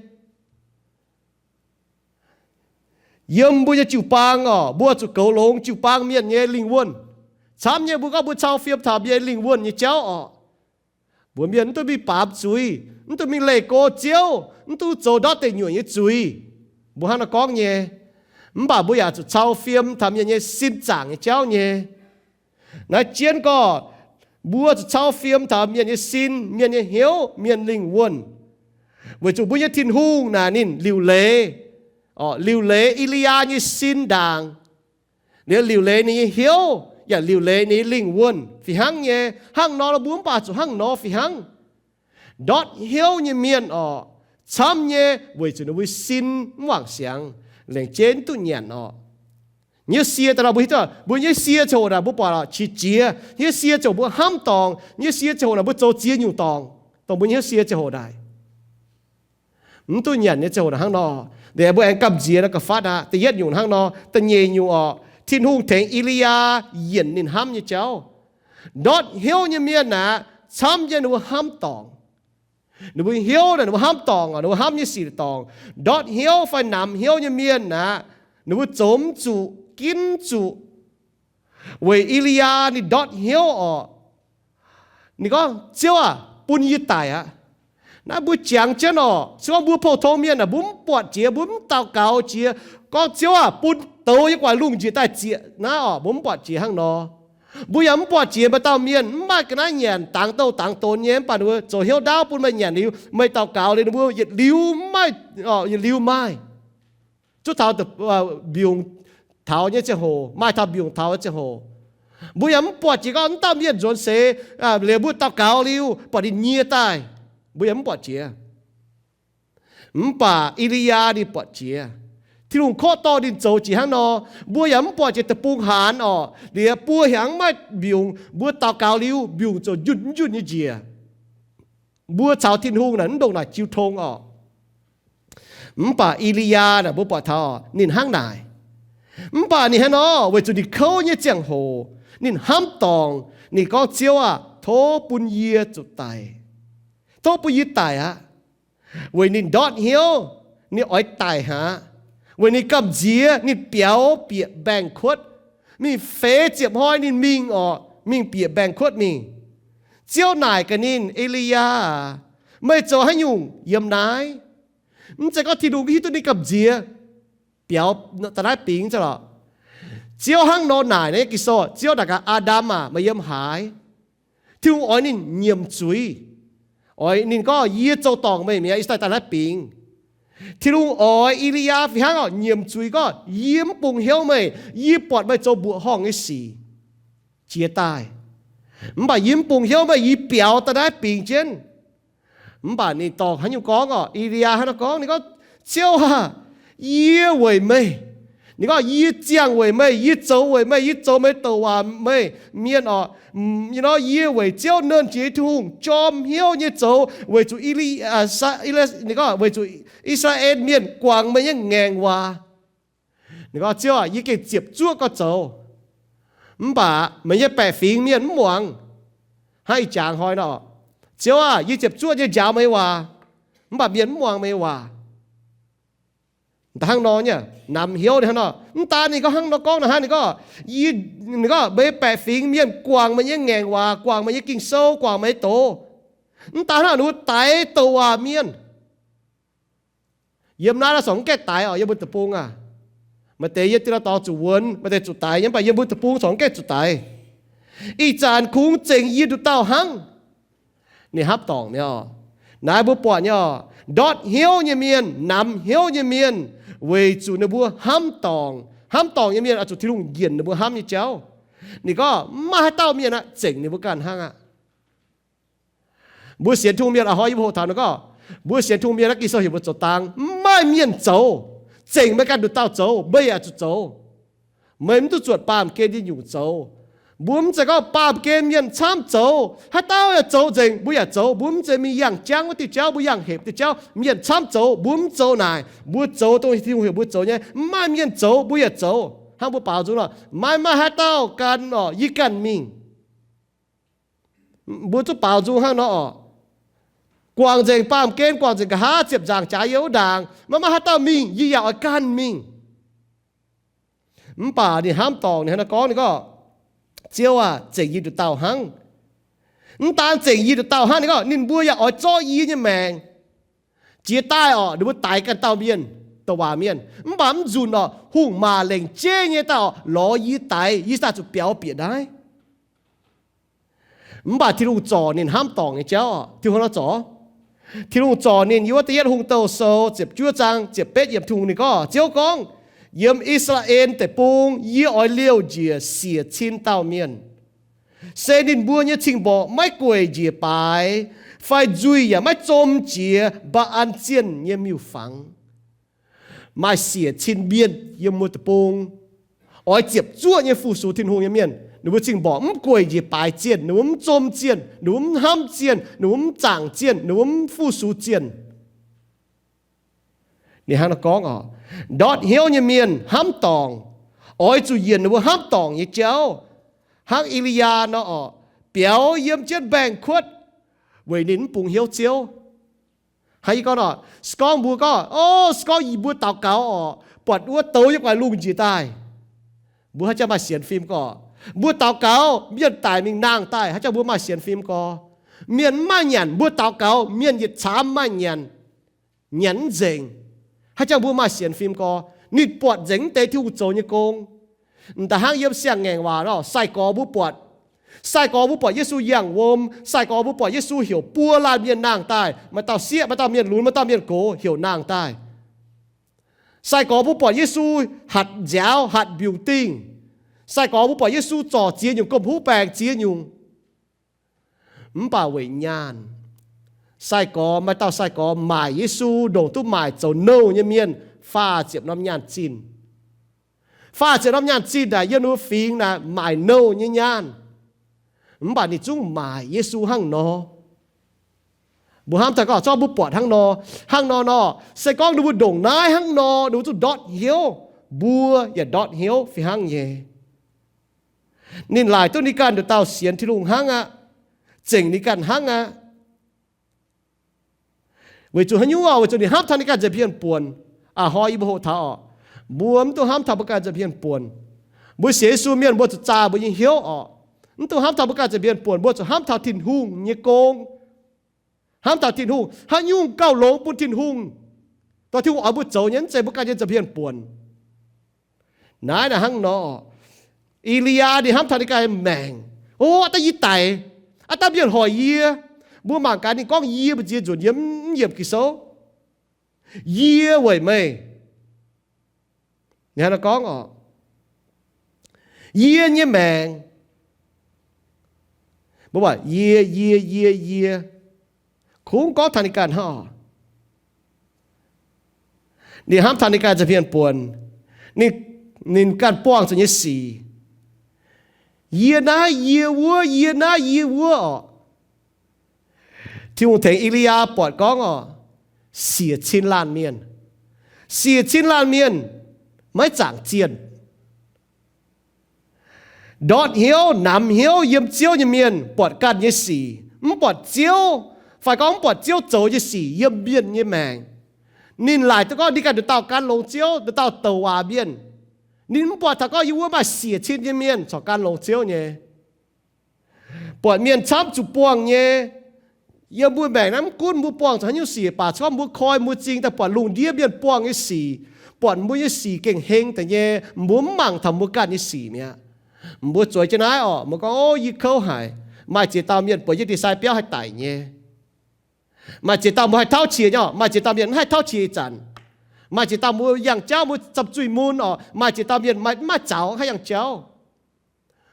Yiem mbuo nyei jiu-baang orqc, mbuo zuqc goux longx jiu-baang mienh nyei lingh wuonh. Camv nyei mbuo gorngv mbuo cau fiem taux mbuo nyei lingh wuonh nyei jauv orqc. Mbuo mienh mv dungx mingh baamz zuiz, mv dungx mingh leih go Ziouv, mv dungx zoux ndortv deic nyuoqc nyei zuiz. Mbuo hnangv nor gorngv nyei. Mv baac mbuo yaac zuqc cau fiem taux mienh nyei sin zaangc nyei jauv nyei. Naaiv jienv gorngv, mbuo zuqc cau fiem taux mienh nyei sin, mienh nyei hnyouv, mienh lingh wuonh, weic zuqc mbuo nyei Tin-Hungh naaic ninh liuc leiz, liuc leiz E^li^yaa nyei sin ndaangc. Liuz liuc leiz ninh nyei hnyouv yaac liuc leiz ninh nyei lingh wuonh fih hnangv nyei. Hnangv nor nor mbuo mv baac zuqc hnangv nor fih hnangv. Ndortv hnyouv nyei mienh orqc, camv nyei weic zuqc ninh mbuo sin mv wangc siangx, lengc jeiv mv duqv nyanc orqc. Nyei sie daaih nor mbuo hiuv duqv, mbuo nyei sie ziangh hoc naaic mbuo buatc qiex jiez. Nyei sie ziangh hoc mbuo hnamv dorngc. Nyei sie ziangh hoc naaic mbuo zoux ziex nyungc dorngc, dongh mbuo nyei sie ziangh hoc naaic. Mv duqv nyanc nyei ziangh hoc naaic hnangv nor. Liuz mbuo aengx gamh nziex nor ga'fatv aqv. Da'yietv nyungc hnangv nor. Da'nyeic nyungc orqc, Tin-Hungh tengx E^li^yaa yienc ninh hnamv nyei jauv. Ndortv hnyouv nyei mienh aqv, camv nyei ninh mbuo hnamv dorngc. Ninh mbuo hnyouv naaic ninh mbuo hnamv dorngc, ninh mbuo hnamv nyei sic dorngc. Ndortv hnyouv fai namx hnyouv nyei mienh aqv, ninh mbuo zoux mv zuqc, ginv zuqc. Weic E^li^yaa ninh ndortv hnyouv orqc, ninh gorngv, Ziouv aah, bun yie daic aqv. Naaiv mbuo jangx jienv orqc, se gorngv mbuo pou-tong mienh aah, mbuo mv buatc jiex, mbuo mv daux gaux jiex, gorngv, Ziouv aah, bun douz yie guaix lungh njiec daaih zieqc naaiv orqc, mbuo mv buatc jiex hnangv nor. Mbuo yaac mv buatc jiex maaih dauh mienh mv maaih ga'naaiv nyanc, dangx douh dangx donx nyei, mv baac ninh mbuo zoux hnyouv ndaauv bun meih nyanc liuz, meih daux gaux liuz ninh mbuo yietc liuz maaih, yietc liuz maaih. Zuov taux mbiungc taux nyei ziangh hoc, maaih taux mbiungc taux nyei ziangh hoc. Mbuo yaac mv buatc jiex gorngv wuov dauh mienh nzuonx seix liuz mbuo daux gaux liuz buatc ninh nyie daaih. Mbuo yaac mv buatc jiex. Mv baac E^li^yaa ninh buatc jiex. Tin-Hungh korqv dorh ninh zoux jiex hnangv nor. Mbuo yaac mv buatc jiex deic-bung haanz orqc, liuz buo hiaangx maiv mbiungc, mbuo daux gaux liuz mbiungc ziouc njunh njunh nyei njiec. Mbuo caux Tin-Hungh naaic mv ndongc naaic jiu tong orqc. Mv baac E^li^yaa naaic mbuo buatc taux ninh hnangv naaic. Mv baac ninh hnangv nor weic zuqc ninh kouv nyei ziangh hoc, ninh hnamv dorngc, ninh gorngv, Ziouv aah, tov bun yie zuqc daic. Tov bun yie daic aqv. Weic ninh ndortv hnyouv, ninh oix daic aqv. Weic ninh gamh nziex, ninh biaux bieqc mbaengx-kuotv. Mingh feix ziepc hnoi ninh mingh orqc, mingh bieqc mbaengx-kuotv mingh. Ziouv naaic gaax ninh, E^li^yaa aah, meih zoux haaix nyungc yiem naaiv? Mv zeiz gorngv Tin-Hungh hiuv duqv ninh gamh nziex biaux daaih naaiv bingx lorqc. Ziouv hnangv nor naaic nyei Ging-Sou, Ziouv naaic gaax, Aa^ndam aah, meih yiem haaix? Tin-Hungh oix ninh nyiemc zuiz. Oix ninh gorngv, Yie zoux dorngc meih mi'aqv, yie daaih daaih naaiv bingx. Tin-Hungh oix E^li^yaa fih hnangv orqc, nyiemc zuiz gorngv, Yie mv bungx hnyouv meih. Yie buatc meih zoux mbuoqc horngh nyei sic jiex daaih, mv baac yie mv bungx hnyouv meih. Yie biaux daaih naaiv bingx jienv. Mv baac ninh dorh haaix nyungc gorngv orqc? E^li^yaa hnangv nor gorngv, ninh gorngv, Ziouv aah, yie weic meih, ninh gorngv, yie ziangh weic meih, yie zoux weic meih, yie zoux meih douc waac meih mienh orqc. Nor yie weic Ziouv Nernh Jiex nyei Tin-Hungh jorm hnyouv nyei zoux weic zuqc, ninh gorngv, weic zuqc I^saa^laa^en Mienh guangc meih nyei ngaengc waac. Ninh gorngv, Ziouv aah, yie gengh ziepc zuoqv gorx zoux, mv baac meih nyei baeqc fingx mienh mv muangx. Hnangv ih jaax hnoi nor, Ziouv aah, yie ziepc zuoqv nyei njaaux meih nyei waac, mv baac mienh mv muangx meih nyei waac. Da'hnangv nor nyei, namx hnyouv hnangv nor. Mv daan ninh gorngv hnangv nor gorngv nor hnangv, ninh gorngv, ninh gorngv, meih nyei baeqc fingx mienh guangc meih nyei ngaengc waac, guangc meih nyei Ging-Sou, guangc meih nyei doz. Mv daan hnangv, ninh mbuo daix douc waac mienh. Yiem naaiv naaiv corc mv gaengh daix orqc, yiem mbuo deic-bung aah. Maaih deix yiem dieh la'dorngx zuqc wuonx, maaih deix zuqc daix nyei, mv baac yiem mbuo deic-bung corc mv gaengh zuqc daix. Ih zanc kungx zengc yie nduqc dauh hnangv. Ninh hnamv dorngc nyei orqc. Naaiv mbuo buatc nyei orqc, ndortv hnyouv nyei mienh, namx hnyouv nyei mienh, weic zuqc ninh mbuo hnamv dorngc. Hnamv dorngc nyei mienh oix zuqc Tin-Hungh njienc ninh mbuo hnamv nyei jauv. Ninh gorngv, mv maaih haaix dauh mienh aqv, zengc ninh mbuo ganh hnangv aqv. Mbuo sienx Tin-Hungh mienh aqv, hnoi yie mbuo hoqc taux ninh gorngv, mbuo sienx Tin-Hungh mienh naaiv Ging-Sou heuc mbuo zoux dang, mv maaih mienh zoux, zengc meih ganh nduqc dauh zoux, meih yaac zuqc zoux. Meih mv duqv zuotc baamh gen nyei nyungc zoux. Mbuo mv zeiz gorngv baamh gen mienh camv zoux, haaix dauh yaac zoux nzengc, mbuo yaac zoux. Mbuo mv zeiz mingh yangh jangv wuov diuh jauv, mbuo yangh hepc diuh jauv, mienh camv zoux, mbuo mv zoux naaic. Mbuo zoux dongh Tin-Hungh heuc mbuo zoux nyei. Mv maaih mienh zoux, mbuo yaac zoux. Hnangv mbuo baaux nzung nor, maiv maaih haaix dauh gan oc, yie ganh mingh. Mbuo zuqc baaux nzung hnangv nor oc. Guangc nzengc baamh gen, guangc nzengc nqa'haav, ziepc nzaangc jaax yiem wuov ndaangc, maiv maaih haaix dauh mingh, yie yaac oix ganh mingh. Mv baac ninh hnamv dorngc, ninh hnangv naaiv gorngv, ninh gorngv, Ziouv aah, zengc yie nduqc dauh hnangv. Mv daan zengc yie nduqc dauh hnangv, ninh gorngv ninh mbuo yaac oix zorqv yie nyei maengc. Jiex daaih orqc, ninh mbuo daix ganh dauh mienh, douc waac mienh. Mv baac mv nzunc orqc, hungh maac lengc jeiv nyei daaih orqc, lorz yie daix, yie daaih zuqc biaux bieqc naaiv. Mv baac Tin-Hungh zorc ninh hnamv dorngc nyei jauv oc. Tin-Hungh nor zorc, Tin-Hungh zorc ninh yiem wuov Da'yietv Hungh Douh Sou ziepc juov zaang ziepc betv yiemc, Tin-Hungh ninh gorngv, Ziouv gorngv, Yiem I^saa^laa^en Deic-Bung yie oix liouh njiec siec cin dauh mienh, se ninh mbuo nyei cing-mborqc maiv gueic njiec baaix, fai nzuih yaac maiv zom jiex Mbaa^an zienh nyei miuc-fangx. Maaih siec cin mienh yiem wuov deic-bung, oix ziepc zuoqv nyei fu-sux Tin-Hungh nyei mienh. Ninh mbuo cing-mborqc mv gueic njiec baaix zienh, ninh mbuo mv zom zienh, ninh mbuo mv hnamv zienh, ninh mbuo mv zaangc zienh, ninh mbuo mv fu-sux zienh. Ninh hnangv naaiv gorngv oc, ndortv hnyouv nyei mienh hnamv dorngc, oix zuqc yienc ninh mbuo hnamv dorngc nyei jauv. Hnangv E^li^yaa nor orqc, biaux yiem jienv mbaengx-kuotv weic ninh mv bungx hnyouv Ziouv. Hnangv yie gorngv nor, se gorngv mbuo gorngv, o, se gorngv yie mbuo daux gaux orqc, buatc wuov douz yiem gu'nguaaic lungh njiec daaih, mbuo haaix jangx maaih sienx fim gorx? Mbuo daux gaux, mienh daic mingh nangh daaih, haaix jangx mbuo maaih sienx fim gorx? Mienh mv maaih nyanc, mbuo daux gaux, mienh yietc caamv maaih nyanc, nyanc mv nzengc, haaix jangx mbuo maaih sienx fim gorx? Ninh buatc nzengc mv deix Tin-Hungh zoux nyei gong. M'daaih hnangv yiem Siang-Ngaengc Waac nor, sai-gorx mbuo buatc, sai-gorx mbuo buatc Yesu yangh wuom, sai-gorx mbuo buatc Yesu heuc buo laanh mienh nangh daaih, maaih dauh sieqv, maaih dauh mienh lunx, maaih dauh mienh gox heuc nangh daaih. Sai-gorx mbuo buatc Yesu hatc nziaaux, hatc mbiungc dingh. Sai-gorx mbuo buatc Yesu zorc ziex nyungc gomh huv baengc ziex nyungc. Mv baac weic nyaanh, sai-gorx, maaih dauh sai-gorx maaic Yesu, ndongc duqv maaic zoux nouh nyei mienh faah ziepc norm nyaanh zinh. Faah ziepc norm nyaanh zinh naaic yiem ninh mbuo fingx naaic maaic nouh nyei nyaanh. Mv baac ninh zungv maaic Yesu hnangv nor. Mbuo hnamv taux gorngv zorqv mbuo buatc hnangv nor, hnangv nor nor, se gorngv ninh mbuo ndongc naaiv hnangv nor, ninh mbuo zungv ndortv hnyouv, mbuo yaac ndortv hnyouv fih hnangv nyei. Ninh laaic duqv ninh ganh nduqc dauh sienx Tin-Hungh hnangv aqv, zengc ninh ganh hnangv aqv. Weic zuqc haaix nyungc oc? Weic zuqc ninh hnamv taux ninh ganh nza'hmien buonc. A'hnoi yie mbuo hoqc taux oc, mbuo mv dungx hnamv taux mbuo ganh nza'hmien buonc. Mbuo sienx Yesu mienh mbuo zuqc zaah mbuo nyei hnyouv oc. Mv dungx hnamv taux mbuo ganh nza'hmien buonc, mbuo zuqc hnamv taux Tin-Hungh nyei gong. Hnamv taux Tin-Hungh, haaix nyungc gauh longx bun Tin-Hungh, dorh Tin-Hungh oix mbuo zoux nyei, mv zeiz mbuo ganh nyei nza'hmien buonc. Naaiv naaic hnangv nor, E^li^yaa ninh hnamv taux ninh ganh maengc. O, aav dangh yie daic, aav dangh mienh hoic yie, mbuo mangc gaax ninh gorngv yie mbu'ziex nzunc yiem mv yiemc Ging-Sou, yie weic meih. Ninh hnangv naaiv gorngv oc, yie nyei maengc. Mbuo buatc yie, yie, yie, yie, kungx gorngv taux ninh ganh hnangv oc. Ninh hnamv taux ninh ganh nza'hmien buonc, ninh, ninh ganh buangh zuqc nyei sic. Yie naaiv yie wuov, yie naaiv yie wuov oc. Tin-Hungh tengx E^li^yaa buatc gorngv oc, siec cin laanh mienh, siec cin laanh mienh maiv zaangc zienh. Ndortv hnyouv, namx hnyouv yiem Ziouv nyei mienh buatc ganh nyei sic, mv buatc Ziouv, fai gorngv mv buatc Ziouv zoux nyei sic yiem mienh nyei maengc. Ninh laaic duqv gorngv ninh ganh nduqc dauh gan longx Ziouv, nduqc dauh douc waac mienh. Ninh mv buatc taux gorngv yie wuov maaih siec cin nyei mienh corc gan longx Ziouv nyei. Buatc mienh camv zuqc buangh nyei. Yiem mbuo maengc naaiv mv gunv mbuo buangh zuqc haaix nyungc sic, baac se gorngv mbuo koi mbuo m'zing daaih buatc lungh ndiev mienh buangh nyei sic, buatc mbuo nyei sic gengh heng deix nyei, mbuo mv mangc taux mbuo ganh nyei sic mi'aqv. Mbuo zueiz jienv naaiv oc, mbuo gorngv, o, yie kouv haic. Maaih ziex dauh mienh bueix jienv ndie-sai biauv haih daic nyei. Maaih ziex dauh mbuo haih tauv qiex nyei oc, maaih ziex dauh mienh mv haih tauv qiex ih zanc. Maaih ziex dauh mbuo yangh jauv mbuo za'zuih mun oc, maaih ziex dauh mienh maiv maaih zaux haih yangh jauv.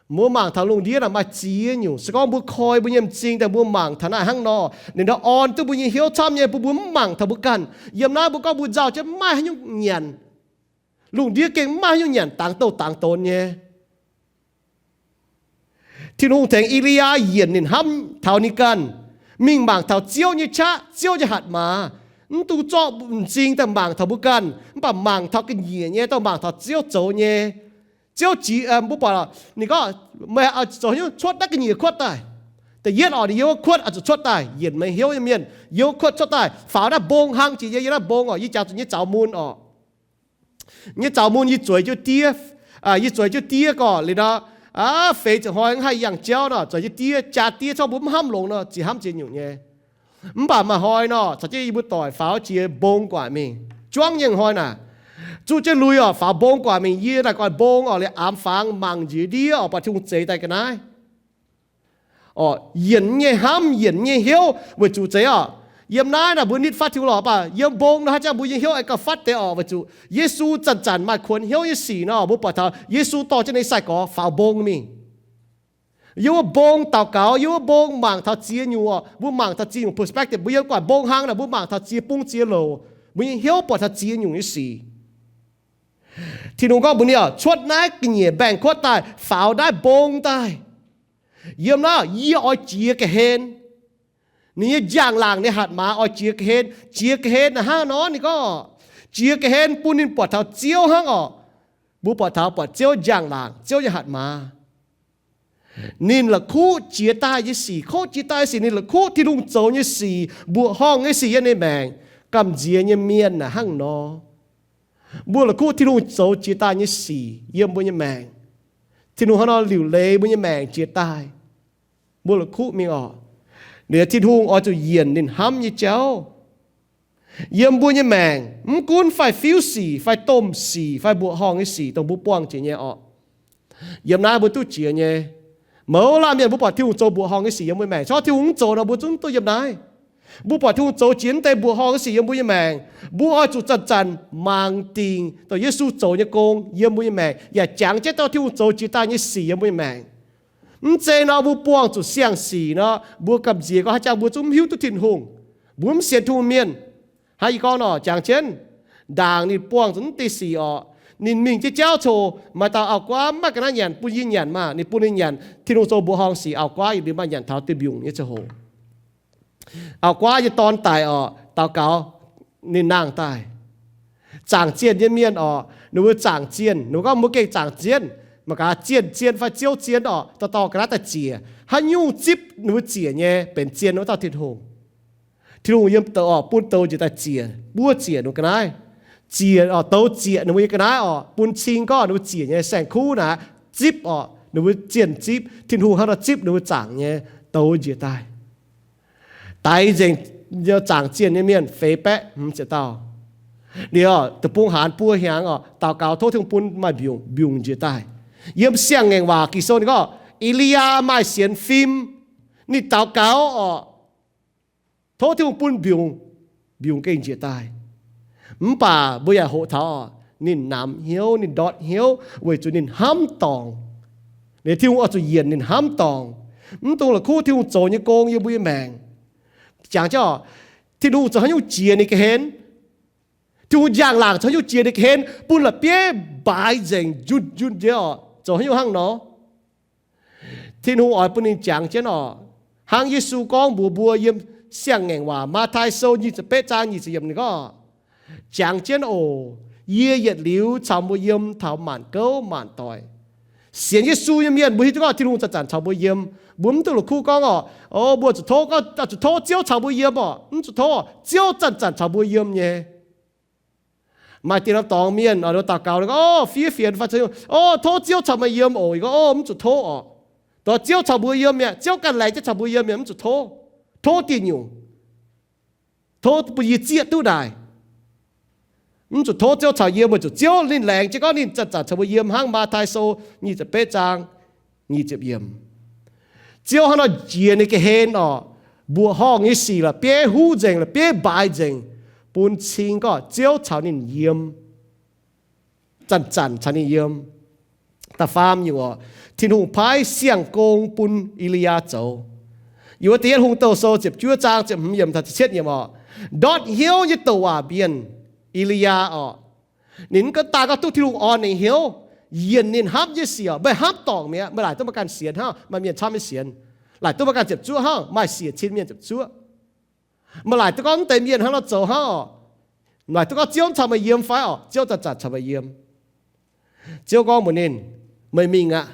Mbuo mangc taux lungh ndiev naaic maaih ziex nyungc. Se gorngv mbuo koi mbuo nyei m'zing daaih mbuo mangc taux naaiv hnangv nor, ninh ndau orn duqv mbuo nyei hnyouv camv nyei, bun mbuo mv mangc taux mbuo ganh. Yiem naaiv mbuo gorngv mbuo nzauh jienv mv maaih haaix nyungc nyanc. Lungh ndiev gengh mv maaih haaix nyungc nyanc dangx douh dangx donx nyei. Tin-Hungh tengx E^li^yaa yienc ninh hnamv taux ninh ganh, mingh mangc taux Ziouv nyei qaqv, Ziouv nyei hatc maaz. Mv dungx zorqv m'zing daaih mangc taux mbuo ganh, mv baac mangc taux ga'nyiec nyei, daaih mangc taux Ziouv zoux nyei. Ziouv jiex, mbuo buatc ninh gorngv, meih zoux hnyouv cuotv naaiv ga'nyiec kuotv daaih. Da'yietv oc, ninh yiem wuov kuotv oix zuqc cuotv daaih, yienc meih hnyouv nyei mienh, yiem wuov kuotv cuotv daaih, faaux naaiv mbong hlang jiex yie, yiem naaiv mbong oc, yie jangx zuqc nyei zaux mun oc. Nyei zaux mun yie zueiz jienv diev, yie zueiz jienv diev gorqv liuz nor, feix ziepc hnoi mv haih yangh jauv nor, zueiz jienv diev, jaa diev corc mbuo mv hnamv longx nor, ziex hnamv ziex nyungc nyei. Mv baac maaih hnoi nor, caux jienv yie mbuo doic faaux jiex mbong gu'nguaaic mingh, juangv nyei hnoi naaic, zuqv jienv lui oc, faaux mbong gu'nguaaic mingh, yie naaic gu'nguaaic mbong oc, liuz aamx fangx mangc njiec ndiev oc, buatc Tin-Hungh zeix daaih ga'naaiv. Oc, yienc nyei hnamv, yienc nyei hnyouv weic zuqc zeiz oc, yiem naaiv naaic mbuo nitv fatv Tin-Hungh lorqc, mv baac yiem mbong nor haaix jangx mbuo nyei hnyouv aengx gauh fatv deix oc, weic zuqc Yesu zanc-zanc maaih kuonx hnyouv nyei sic nor, mbuo buatc taux Yesu dorh jienv ninh nyei sai-gorx faaux mbong mingh. Yiem wuov mbong daux gaux, yiem wuov mbong mangc taux ziex nyungc oc, mbuo mangc taux ziex nyungc perspective, mbuo yiem gu'nguaaic mbong hlang naaic mbuo mangc taux ziex bung ziex louc, mbuo nyei hnyouv buatc taux ziex nyungc nyei sic. Tin-Hungh gorngv mbuox ninh oc, cuotv naaiv ga'nyiec mbaengx-kuotv daaih, faaux naaiv mbong daaih. Yiem naaiv yie oix jiex ga'hlen. Ninh nyei njang-laangc, ninh hatc maaz oix jiex ga'hlen. Jiex ga'hlen naaic hnangv nor ninh gorngv, jiex ga'hlen bun ninh buatc taux Ziouv hnangv oc. Mbuo buatc taux buatc Ziouv njang-laangc, Ziouv nyei hatc maaz. Ninh la'kuqv jiex daaih nyei sic, kuqv jiex daaih nyei sic, ninh la'kuqv Tin-Hungh zoux nyei sic, mbuoqc horngh nyei sic yiem ninh maengc. Gamh nziex nyei mienh naaic hnangv nor. Mbuo la'kuqv Tin-Hungh zoux jiex daaih nyei sic yiem mbuo nyei maengc. Tin-Hungh hnangv nor liuc leiz mbuo nyei maengc jiex daaih. Mbuo la'kuqv mingh oc. Liuz Tin-Hungh oix zuqc yienc ninh hnamv nyei jauv yiem mbuo nyei maengc, mv gunv fai fiuv sic fai domh sic fai mbuoqc horngh nyei sic dongh mbuo buangh jiex nyei oc. Yiem naaiv mbuo duqv jiex nyei. Mouz laanh mienh mbuo buatc Tin-Hungh zoux mbuoqc horngh nyei sic yiem mbuo maengc. Corc Tin-Hungh mv zoux nor mbuo zungv duqv yiem naaiv. Mbuo buatc Tin-Hungh zoux jiex mv deix mbuoqc horngh nyei sic yiem mbuo nyei maengc, mbuo oix zuqc zanc-zanc mangc dingc dongh Yesu zoux nyei gong yiem mbuo nyei maengc, yaac jangx jienv dongh Tin-Hungh zoux jiex daaih nyei sic yiem mbuo nyei maengc. Mv zeiz nor mbuo buangh zuqc siang-sic nor, mbuo gamh nziex gorngv haaix jangx mbuo zungv mv hiuv duqv Tin-Hungh, mbuo mv sienx Tin-Hungh mienh. Hnangv yie gorngv nor, jangx jienv ndaangc ninh buangh zuqc mv deix sic oc, ninh mingh jienv jauv coc, maaih dauh auv-guaav mv maaih ga'naaiv nyanc bun yie nyanc maah, ninh bun ninh nyanc. Tin-Hungh zoux mbuoqc horngh sic, auv-guaav yietc liuz maaih nyanc taux dieh mbiungc nyei ziangh hoc. Auv-guaav nyei dorn daic oc, daux gaux, ninh nangh daaih. Zaangc zienh nyei mienh oc, ninh mbuo zaangc zienh, ninh mbuo gorngv mbuo gengh zaangc zienh, mangc gaax zienh zien fai ziouv zien oc, dorh dorh ga'naaiv daaih ziec. Haaix nyungc zipv ninh mbuo ziec nyei benx zien wuov dauh Tin-Hungh. Tin-Hungh yiem douz oc, bun douz njiec daaih ziec, buov ziec ninh mbuo ga'naaiv. Ziec oc, douz ziec ninh mbuo nyei ga'naaiv oc, bun cing gorngv ninh mbuo ziec nyei saeng-kuv naaic zipv oc, ninh mbuo zienh zipv. Tin-Hungh hnangv nor zipv ninh mbuo zaangc nyei douz njiec daaih. Daix nzengc zaangc zienh nyei mienh feix baeqv hmz ziepc dauh. Liuz, deic-bung haanz buo hnyangx oc, daux gaux tov Tin-Hungh bun maaih mbiungc, mbiungc njiec daaih. Yiem Siang-Ngaengc Waac Ging-Sou ninh gorngv, E^li^yaa maaih sienx fim, ninh daux gaux oc, tov Tin-Hungh bun mbiungc, mbiungc gengh njiec daaih. Mv baac mbuo yaac hoqc taux oc, ninh namx hnyouv, ninh ndortv hnyouv weic zuqc ninh hnamv dorngc. Liuz Tin-Hungh oix zuqc yienc ninh hnamv dorngc. Mv dungx la'kuqv Tin-Hungh zoux nyei gong yiem mbuo nyei maengc. Jangx jienv oc, Tin-Hungh zoux haaix nyungc jiex ninh ga'hlen? Tin-Hungh njang-laangc zoux haaix nyungc jiex ninh ga'hlen bun la'bieiv mbaaix nzengc, njunh njunh njiec oc, zoux haaix nyungc hnangv nor? Tin-Hungh oix bun ninh jangx jienv oc, hnangv Yesu gorngv mbuox mbuo yiem Siang-Ngaengc Waac, Matv^tai Sou nyic ziepc betv zaang nyic ziepc yiemc ninh gorngv, jangx jienv oc, yie yietc liuz caux mbuo yiem taux maanc gouv maanc doic. Sienx Yesu nyei mienh mbuo hiuv duqv gorngv Tin-Hungh zanc-zanc caux mbuo yiem. Mbuo mv dungx la'kuqv gorngv oc, o, mbuo zuqc tov, zuqc tov Ziouv caux mbuo yiem oc. Mv zuqc tov, Ziouv zanc-zanc caux mbuo yiem nyei. Maaih diex norm dorngx mienh, daux gaux, o, fiev fienx fai, o, tov Ziouv caux meih yiem oc. Yie gorngv, o, mv zuqc tov oc. Dongh Ziouv caux mbuo yiem mi'aqv, Ziouv ganh laengz jienv caux mbuo yiem mi'aqv, mv zuqc tov. Tov dieh nyungc. Tov bun yie zieqv duqv naaic. Mv zuqc tov Ziouv caux yiem, weic zuqc Ziouv ninh laengz jienv gorngv ninh zanc-zanc caux mbuo yiem hnangv. Matv^tai Sou nyic ziepc betv zaang nyic ziepc yiemc. Ziouv hnangv nor jiex ninh ga'hlen oc, mbuoqc horngh nyei sic la'bieiv huv nzengc, la'bieiv mbaaix nzengc, bun cing gorngv Ziouv caux ninh yiem, zanc-zanc caux ninh yiem. Da'faam nyungc oc, Tin-Hungh paaiv siang-gong bun E^li^yaa zoux. Yiem wuov Da'yietv Hungh Douh Sou ziepc juov zaang ziepc hmz yiemc taux ziepc cietv yiemc oc, ndortv hnyouv nyei douc waac mienh, E^li^yaa oc, ninh mv gaengh daaih gorngv duqv Tin-Hungh orn ninh hnyouv. yienc ninh hnamv nyei sic oc. Meih hnamv dorngc mi'aqv, meih laaic duqv maiv ganh sienx hnangv, maaih mienh camv nyei sienx. Laaic duqv maiv ganh ziepc zuoqv hnangv, maaih siec cin mienh ziepc zuoqv. Meih laaic duqv gorngv mv deix mienh hnangv nor zoux hnangv oc. Laaic duqv gorngv Ziouv caux meih yiem fai oc? Ziouv zanc-zanc caux meih yiem. Ziouv gorngv mbuox ninh, meih mingh aqv.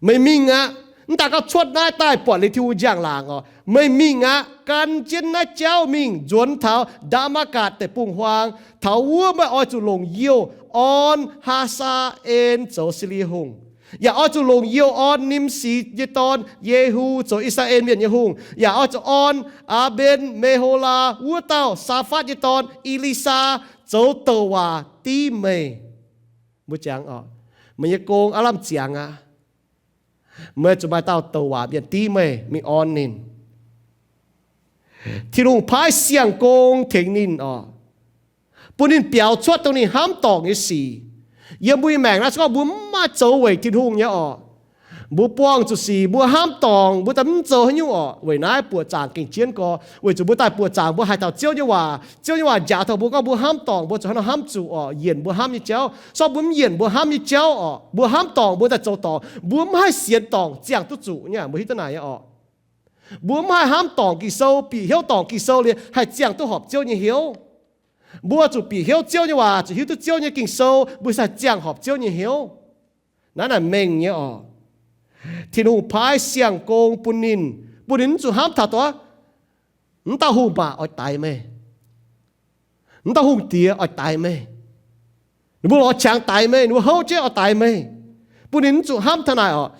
Meih mingh aqv. Mv daaih gorngv cuotv naaiv daaih buatc liuz Tin-Hungh njang-laangc oc. Meih mingh aqv. Gan jienv naaiv jauv mingh nzuonx taux Ndaa^matv^gatc deic-bung-huaang. Taux wuov meih oix zuqc longc youh orn Haa^saa^en zoux Silie Hungh, yaac oix zuqc longc youh orn Nimsi nyei dorn, Yehu, zoux I^saa^laa^en Mienh nyei hungh, yaac oix zuqc orn Aa^mben^me^ho^laa wuov dauh, Saa^fatv nyei dorn, E^li^saa, zoux douc waac div meih. Mbuo jangx oc, meih nyei gong aav lamh ziangx aqv. Meih zuqc maaih dauh douc waac mienh div meih mingh orn ninh. Tin-Hungh paaiv siang-gong tengx ninh oc, bun ninh biaux cuotv dongh ninh hnamv dorngc nyei sic. Yiem mbuo nyei maengc naaiv se gorngv mbuo mv maaih zoux weic Tin-Hungh nyei oc. Mbuo buangh zuqc sic, mbuo hnamv dorngc, mbuo daaih mv zoux haaix nyungc oc. Weic naaiv buoqc zaangc gengh jienv gorx, weic zuqc mbuo daaih buoqc zaangc mbuo haiz taux Ziouv nyei waac. Ziouv nyei waac njaaux taux mbuo gorngv mbuo hnamv dorngc, mbuo zuqc hnangv nor hnamv zuqc oc, yienc mbuo hnamv nyei jauv. Se gorngv mbuo mv yienc mbuo hnamv nyei jauv oc, mbuo hnamv dorngc mbuo daaih zoux dorngc, mbuo mv haih sienx dorngc ziangh duqv zuqc nyei. Mbuo hiuv duqv naaic nyei oc. Mbuo mv haih hnamv dorngc Ging-Sou, bieqc hnyouv dorngc Ging-Sou liuz haih ziangh duqv horpc Ziouv nyei hnyouv. Mbuo zuqc bieqc hnyouv Ziouv nyei waac, zuqc hiuv duqv Ziouv nyei Ging-Sou, mbuo haih ziangh horpc Ziouv nyei hnyouv. Naaiv naaic mengh nyei oc. Tin-Hungh paaiv siang-gong bun ninh, bun ninh mv zuqc hnamv taux dongh wuov, mv dauh hungh baac oix daix meih, mv dauh hungh diex oix daix meih, ninh mbuo lorz qangx daix meih, ninh mbuo houv jienv oix daix meih, bun ninh mv zuqc hnamv taux naaic oc.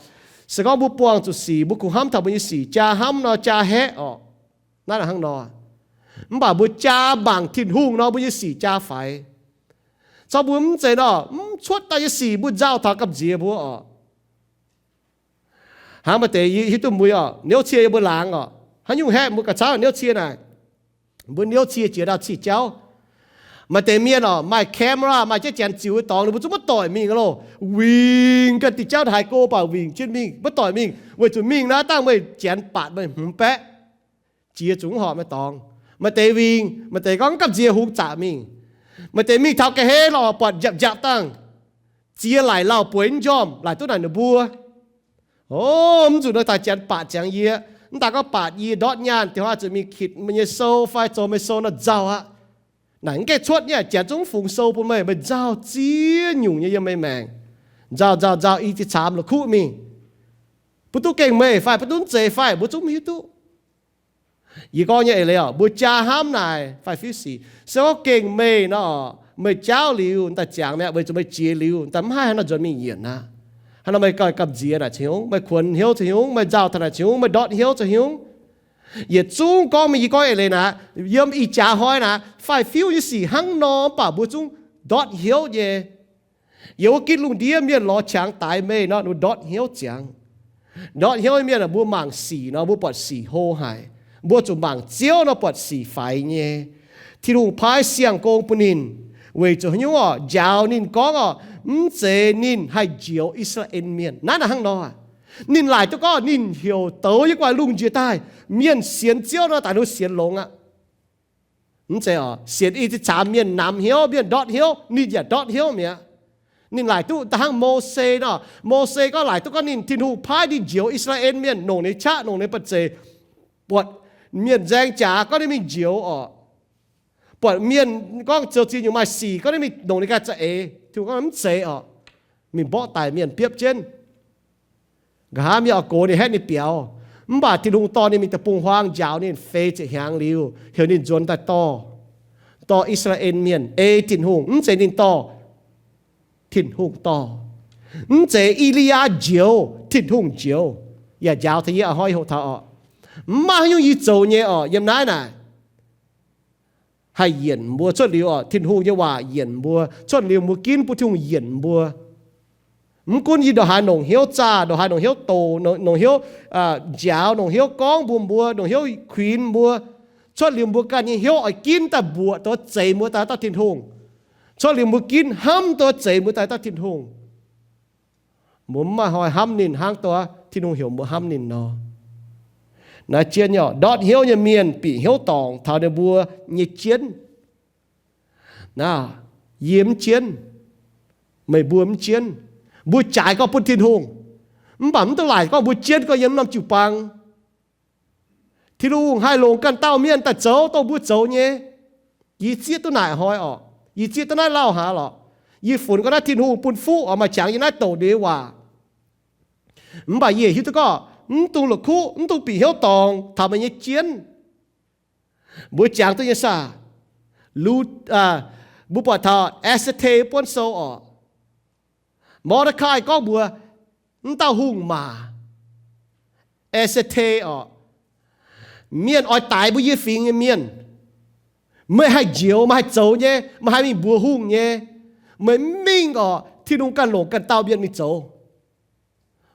Se gorngv mbuo buangh zuqc sic, mbuo kungx hnamv taux mbuo nyei sic jaa hnamv nor jaa haeqv oc. Naaiv hnangv nor. Mv baac mbuo jaa mangc Tin-Hungh nor, mbuo nyei sic jaa faix. Caux mbuo mv zeiz nor, mv cuotv daaih nyei sic mbuo nzauh taux gamh nziex mbuo oc. Hnangv maaih deix hiuv duqv mbuo oc, niouv cie yie mbuo laangz oc. Haaix nyungc haeqv mbuo gauh camv niouv cie naaic. Mbuo niouv cie jiex ndau cih jauv. Maaih deix mienh oc, maaih camera, maaih jienv janx ziux nyei dorngx, ninh mbuo zungv maiv doic mingh loh. Wingh ganh diuh jauv haaix go baac wingh jienv mingh, maiv doic mingh, weic zuqc mingh naaiv dangh meih janx batc meih hmz baeqv. Jiex zungv mv horpc meih dorngx. Maaih deix wingh, maaih deix gorngv gamh nziex hungx zaqc mingh. Maaih deix mingh taux ga'hlen lorh buatc njapc njapc dangh, ziex laic lauh bueix mv njormh, laaic duqv naaic ninh mbuo. O, mv zuqc nor daaih janx batc ziangx yie. Mv daaih gorngv batc yie ndortv nyaanh, diex hnoi zuqc mingh kitc meih nyei sou fai zoux meih sou nor nzauh aqv. Naaic mv gaengh cuotv nyei, janx zungv mv fungx sou bun meih, meih nzauh ziex nyungc nyei yiem meih maengc. Nzauh nzauh nzauh i ziex caamx la'kuqv mingh. Bun duqv gengh meih fai bun duqv mv zeiz fai mbuo zungv mv hiuv duqv. Yie gorngv nyei eix leiz oc, mbuo jaa hnamv naaic faix-fiuv sic. Se gorngv gengh meih nor, meih jaauv liuz daaih ziangx mi'aqv, weic zuqc meih jiex liuz daaih mv haih haaix nor nzuonx mingh yienc aqv. Hnangv nor meih ganh gamh nziex naaic cin-hungh, meih kuonx hnyouv cin-hungh, meih nzauh taux naaic cin-hungh, meih ndortv hnyouv cin-hungh. Yietc zungv gorngv meih, yie gorngv eix leiz naaic, yiem ih jaax hnoi naaic, faix-fiuv nyei sic hnangv nor mv baac mbuo zungv ndortv hnyouv nyei. Yiem wuov gitv lungh ndiev mienh lorz qangx daix meih nor, mbuo ndortv hnyouv ziangx. Ndortv hnyouv nyei mienh, mbuo mangc sic nor, mbuo buatc sic hlo haic. Mbuo zuqc mangc Ziouv nor buatc sic faix nyei. Tin-Hungh paaiv siang-gong bun ninh, weic zuqc haaix nyungc oc? Njaaux ninh gorngv oc, mv zeiz ninh haih njoux I^saa^laa^en Mienh. Naaiv naaic hnangv nor, ninh laaic duqv gorngv ninh heuc douz yiem gu'nguaaic lungh njiec daaih, mienh sienx Ziouv nor daaih ninh sienx longx aqv. Mv zeiz oc, sienx i ziex caamx mienh namx hnyouv, mienh ndortv hnyouv, ninh yaac ndortv hnyouv mi'aqv. Ninh laaic duqv da'hnangv Mose nor, Mose gorngv laaic duqv gorngv ninh, Tin-Hungh paaiv ninh njoux I^saa^laa^en Mienh, longc ninh qaqv, longc ninh ba'zeic, buatc mienh nzaeng jaax gorngv ninh mingh njoux oc. Buatc mienh gorngv zoux ziex nyungc maaih sic gorngv ninh mingh longc ninh ganh za'eix. Tin-Hungh gorngv mv zeiz oc. Mingh mborqv daic mienh biopv jienv. Nqa'haav mienh oix gox ninh, haeqv ninh biaux. Mv baac Tin-Hungh dorh ninh mingh deic-bung-huaang, njaaux ninh feix ziepc hnyangx liuz, heuc ninh nzuonx daaih dorh, dorh I^saa^laa^en Mienh ei Tin-Hungh. Mv zeiz ninh dorh, Tin-Hungh dorh. Mv zeiz E^li^yaa njoux, Tin-Hungh njoux. Yaac njaaux taux yie a'hnoi hoqc taux oc. Mv maaih haaix nyungc yie zoux nyei oc, yiem naaiv naaic. Haih yienc mbuo cuotv liuz oc, Tin-Hungh nyei waac yienc mbuo cuotv liuz, mbuo ginv bun Tin-Hungh yienc mbuo. Mv gunv yie ndongc haaix longc hnyouv zaah, ndongc haaix longc hnyouv doqc, longc hnyouv njaaux, longc hnyouv gorngv mbuox mbuo, longc hnyouv kuinx mbuo, cuotv liuz mbuo ganh nyei hnyouv oix ginv daaih mbuoqc dongh zeix mbuo daaih dauh Tin-Hungh. Cuotv liuz mbuo ginv hnamv dongh zeix mbuo daaih dauh Tin-Hungh. Mbuo mv maaih hnoi hnamv ninh hnangv dongh Tin-Hungh heuc mbuo hnamv ninh nor. Naaiv jienv nyei oc, ndortv hnyouv nyei mienh bieqc hnyouv dorngc taux ninh mbuo nyei jienv. Naaiv, yie mv jienv, meih mbuo mv jienv. Mbuo jaaix gorx bun Tin-Hungh, mv baac mv dungx laaic gorngv mbuo jienv gorx yiem norm jiu-baang. Tin-Hungh haih longc ganh dauh mienh daaih zoux dongh mbuo zoux nyei. Yie zieqv duqv naaic hnoi orqc, yie zieqv duqv naaiv lauh hlaax lorqc. Yie funx gorngv naaiv Tin-Hungh bun fuqv oix maaih qangx yie naaiv douc ndeic waac. Mv baac yie hiuv duqv gorngv mv dungx la'kuqv, mv dungx bieqc hnyouv dorngc taux meih nyei jienv. Mbuo jangx duqv nyei saah? Lu, mbuo buatc taux Esthete buonv sou orqc. Mordecai gorngv mbuox mv dauh hungh maac, Esthete orqc, mienh oix daix mbuo yie fingx nyei mienh. Meih haih njoux, meih haih zoux nyei, meih haih mingh mbuox hungh nyei. Meih mv mingh orqc, Tin-Hungh ganh longc ganh dauh mienh mingh zoux.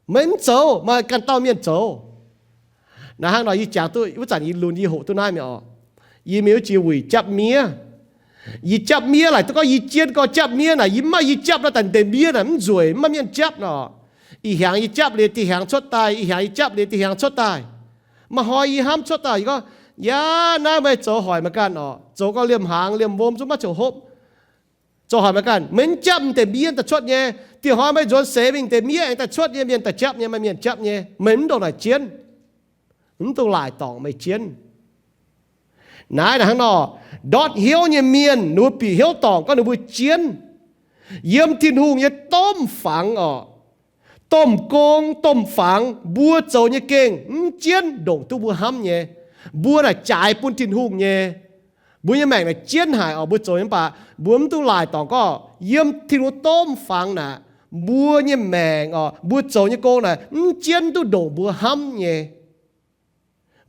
Meih mv zoux, meih ganh dauh mienh zoux. Naaiv hnangv nor yie jangx duqv wuov zanc yie lunx yie hoqc duqv naaiv mi'aqv orqc. Yie mingh wuov jiex wuic japv miev. Yie japv miev laaic duqv gorngv yie jienv gorx japv miev naaic, yie mv maaih yie japv naaiv daaih deix miev naaic mv nzueic, mv maaih mienh japv nor. Ih hnyangx yie japv liuz, dih hnyangx cuotv daaih, ih hnyangx yie japv liuz, dih hnyangx cuotv daaih. Maaih hnoi yie hnamv cuotv daaih, yie gorngv, yaac naaiv meih zoux hoic meih ganh orqc, zoux gorx liemh hnaangx liemh mbom zungv maiv ziouc hopv. Zoux hoic meih ganh, meih mv japv deix miev daaih cuotv nyei. Dih hnoi meih nzuonx seix mingh deix miev aengx daaih cuotv nyei, mienh daaih japv nyei, maaih mienh japv nyei. Meih mv ndongc naaic jienv, mv dungx laaic dorngc meih jienv. Naaiv hnangv nor, ndortv hnyouv nyei mienh ninh mbuo bieqc hnyouv dorngc gorngv ninh mbuo jienv. Yiem Tin-Hungh nyei domh fangx orqc, domh gong domh fangx mbuo zoux nyei gengh mv jienv ndongc duqv mbuo hnamv nyei. Mbuo naaic jaaix bun Tin-Hungh nyei. Mbuo nyei maengc naaic jienv haic orqc, mbuo zoux nyei mv baac mbuo mv dungx laaic dorngc gorngv yiem Tin-Hungh domh fangx naaic, mbuo nyei maengc orqc, mbuo zoux nyei gong naaic mv jienv duqv ndongc mbuo hnamv nyei.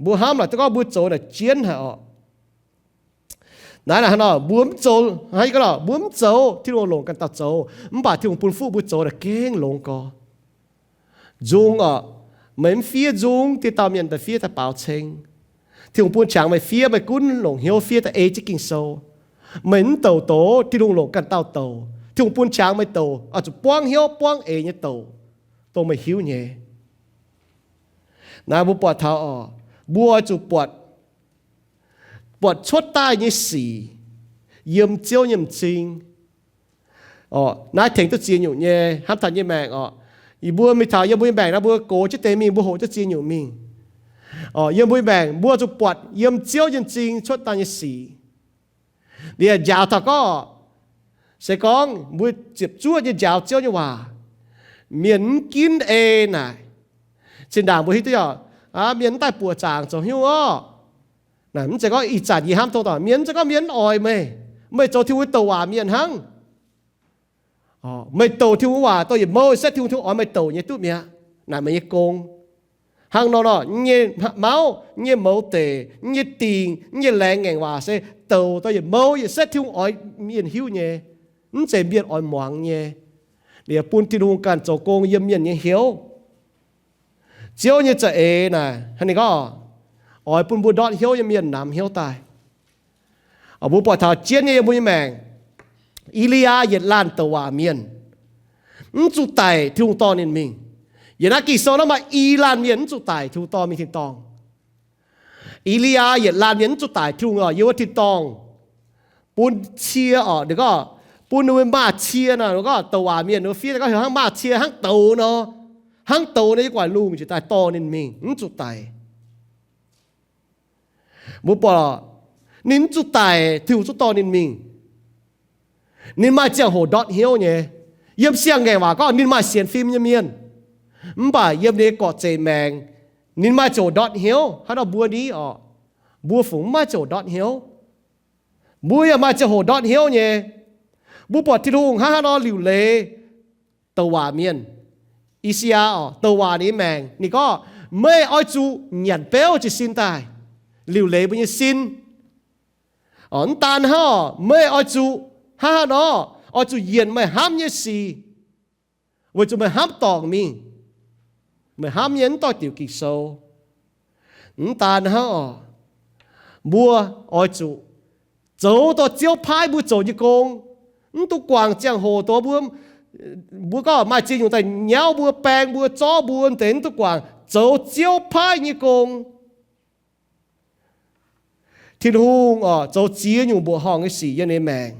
Mbuo hnamv naaic duqv gorngv mbuo zoux naaic jienv haic orqc. Naaiv naaic hnangv nor, mbuo mv zoux, hnangv yie gorngv nor, mbuo mv zoux, Tin-Hungh longc ganh dauh zoux, mv baac Tin-Hungh bun fuqv mbuo zoux naaic gengh longx gorx. Nzung orqc, meih mv fiev nzung, dieh dauh mienh daaih fiev daaih baaux ceng. Tin-Hungh bun qangx meih fiev, meih gunv longc hnyouv fiev daaih ei jienv Ging-Sou. Meih mv douc doz, Tin-Hungh longc ganh dauh douc. Tin-Hungh bun qangx meih douc oix zuqc buangv hnyouv buangv eix nyei douc, dongh meih hiuv nyei. Naaiv mbuo buatc taux orqc, mbuo oix zuqc buatc, buatc cuotv daaih nyei sic yiem Ziouv nyei m'zing. Orqc, naaiv tengx duqv ziex nyungc nyei, hnamv taux nyei maengc orqc. Yie mbuo mingh taux yiem mbuo nyei maengc naaiv, mbuo gox jienv deix mingh, mbuo hoqc jienv ziex nyungc mingh. Orqc, yiem mbuo nyei maengc mbuo zuqc buatc yiem Ziouv nyei m'zing cuotv daaih nyei sic. Liuz njaaux taux gorngv, se gorngv mbuo ziepc zuoqv nyei njaaux Ziouv nyei waac, mienh mv ginv ei naaic, zinh ndaangc mbuo hiuv duqv orqc, mienh mv daaih buoqc zaangc zoux hnyouv orqc. Naaic mv zeiz gorngv ih zanc yie hnamv tong dorngc, mienh mv zeiz gorngv mienh mv oix meih. Meih zoux Tin-Hungh nyei douc waac mienh hnangv. Meih douc Tin-Hungh waac dongh yietc mouh yietc setv Tin-Hungh, Tin-Hungh oix meih douc nyei duqv mi'aqv. Naaic meih nyei gong. Hnangv nor nor, yie nyei mauv, yie nyei mouz deic, yie nyei dingc, yie nyei laengz ngaengc waac se douc dongh yietc mouh yietc setv Tin-Hungh oix mienh hiuv nyei. Mv zeiz mienh oix muangx nyei. Liuz bun Tin-Hungh ganh zoux gong yiem mienh nyei hnyouv. Ziouv nyei za'eix naaic hnangv ninh gorngv, oix bun mbuo ndortv hnyouv nyei mienh namx hnyouv daaih. Mbuo buatc taux jienv nyei yiem mbuo nyei maengc, E^li^yaa yietc laanh douc waac mienh, mv zuqc daic Tin-Hungh dorh ninh mingh. Yiem naaiv Ging-Sou naaiv maaih i laanh mienh mv zuqc daic Tin-Hungh dorh mingh tin-dorngh. E^li^yaa yietc laanh mienh mv zuqc daic Tin-Hungh oc, yiem wuov tin-dorngh bun cie orqc, ninh gorngv bun ninh mbuo maaz-cie nor, ninh gorngv douc waac mienh ninh mbuo fiev gorngv heuc hnangv maaz-cie hnangv douz nor, hnangv douz nor yiem gu'nguaaic lungh jiex daaih dorh ninh mingh mv zuqc daic. Mbuo buatc ninh mv zuqc daic, Tin-Hungh zungv dorh ninh mingh. Ninh maaih ziangh hoc ndortv hnyouv nyei. Yiem siang-ngaengc waac gorngv ninh maaih sienx fim nyei mienh. Mv baac yiem ninh nyei gorqv-zeic maengc, ninh maaih ziangh hoc ndortv hnyouv. Hnangv nor mbuo ni orqc, mbuo fungc mv maaih ziangh hoc ndortv hnyouv. Mbuo yaac maaih ziangh hoc ndortv hnyouv nyei. Mbuo buatc Tin-Hungh hnangv haaix nor liuc leiz douc waac mienh. I^saa^yaa orqc, douc waac ninh nyei maengc, ninh gorngv, meih oix zuqc nyanc beuv jiez sin daaih, liuc leiz mbuo nyei sin. Mv daan hnangv, meih oix zuqc hnangv haaix nor, oix zuqc yienc meih hnamv nyei sic, weic zuqc meih hnamv dorngc mingh. Meih hnamv nyei mv doix diuc Ging-Sou. Mv daan hnangv orqc, mbuo oix zuqc zoux dongh Ziouv paaiv mbuo zoux nyei gong. Mv duqv guangc ziangh hoc dongh mbuo, mbuo gorngv maaih ziex nyungc daaih nyauv mbuo, baeng mbuo, zorv mbuo deix, mv duqv guangc, zoux Ziouv paaiv nyei gong. Tin-Hungh orqc, zoux ziex nyungc mbuoqc horngh nyei sic yiem ninh nyei maengc.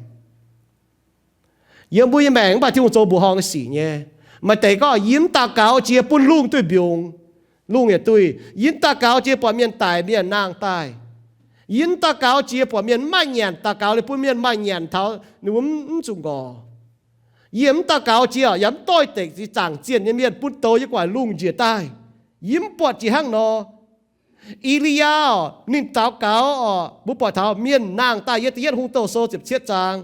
Yiem mbuo nyei maengc mv baac Tin-Hungh zoux mbuoqc horngh nyei sic nyei. Maaih deix gorngv, yie mv daux gaux jiex bun lungh duih mbiungc, lungh yaac duih. Yie mv daux gaux jiex buatc mienh daic, mienh nangh daaih. Yie mv daux gaux jiex buatc mienh mv maaih nyanc, daux gaux liuz bun mienh maaih nyanc taux ninh mbuo mv zuqc ngorc. Yie mv daux gaux jiex yaac mv doix-dekc ziex zaangc zienh nyei mienh bun douz yie guaaic lungh njiec daaih. Yie mv buatc jiex hnangv nor. E^li^yaa oc, ninh daux gaux oc, mbuo buatc taux mienh nangh daaih, yiem da'yietv Hungh Douh Sou ziepc cietv zaang.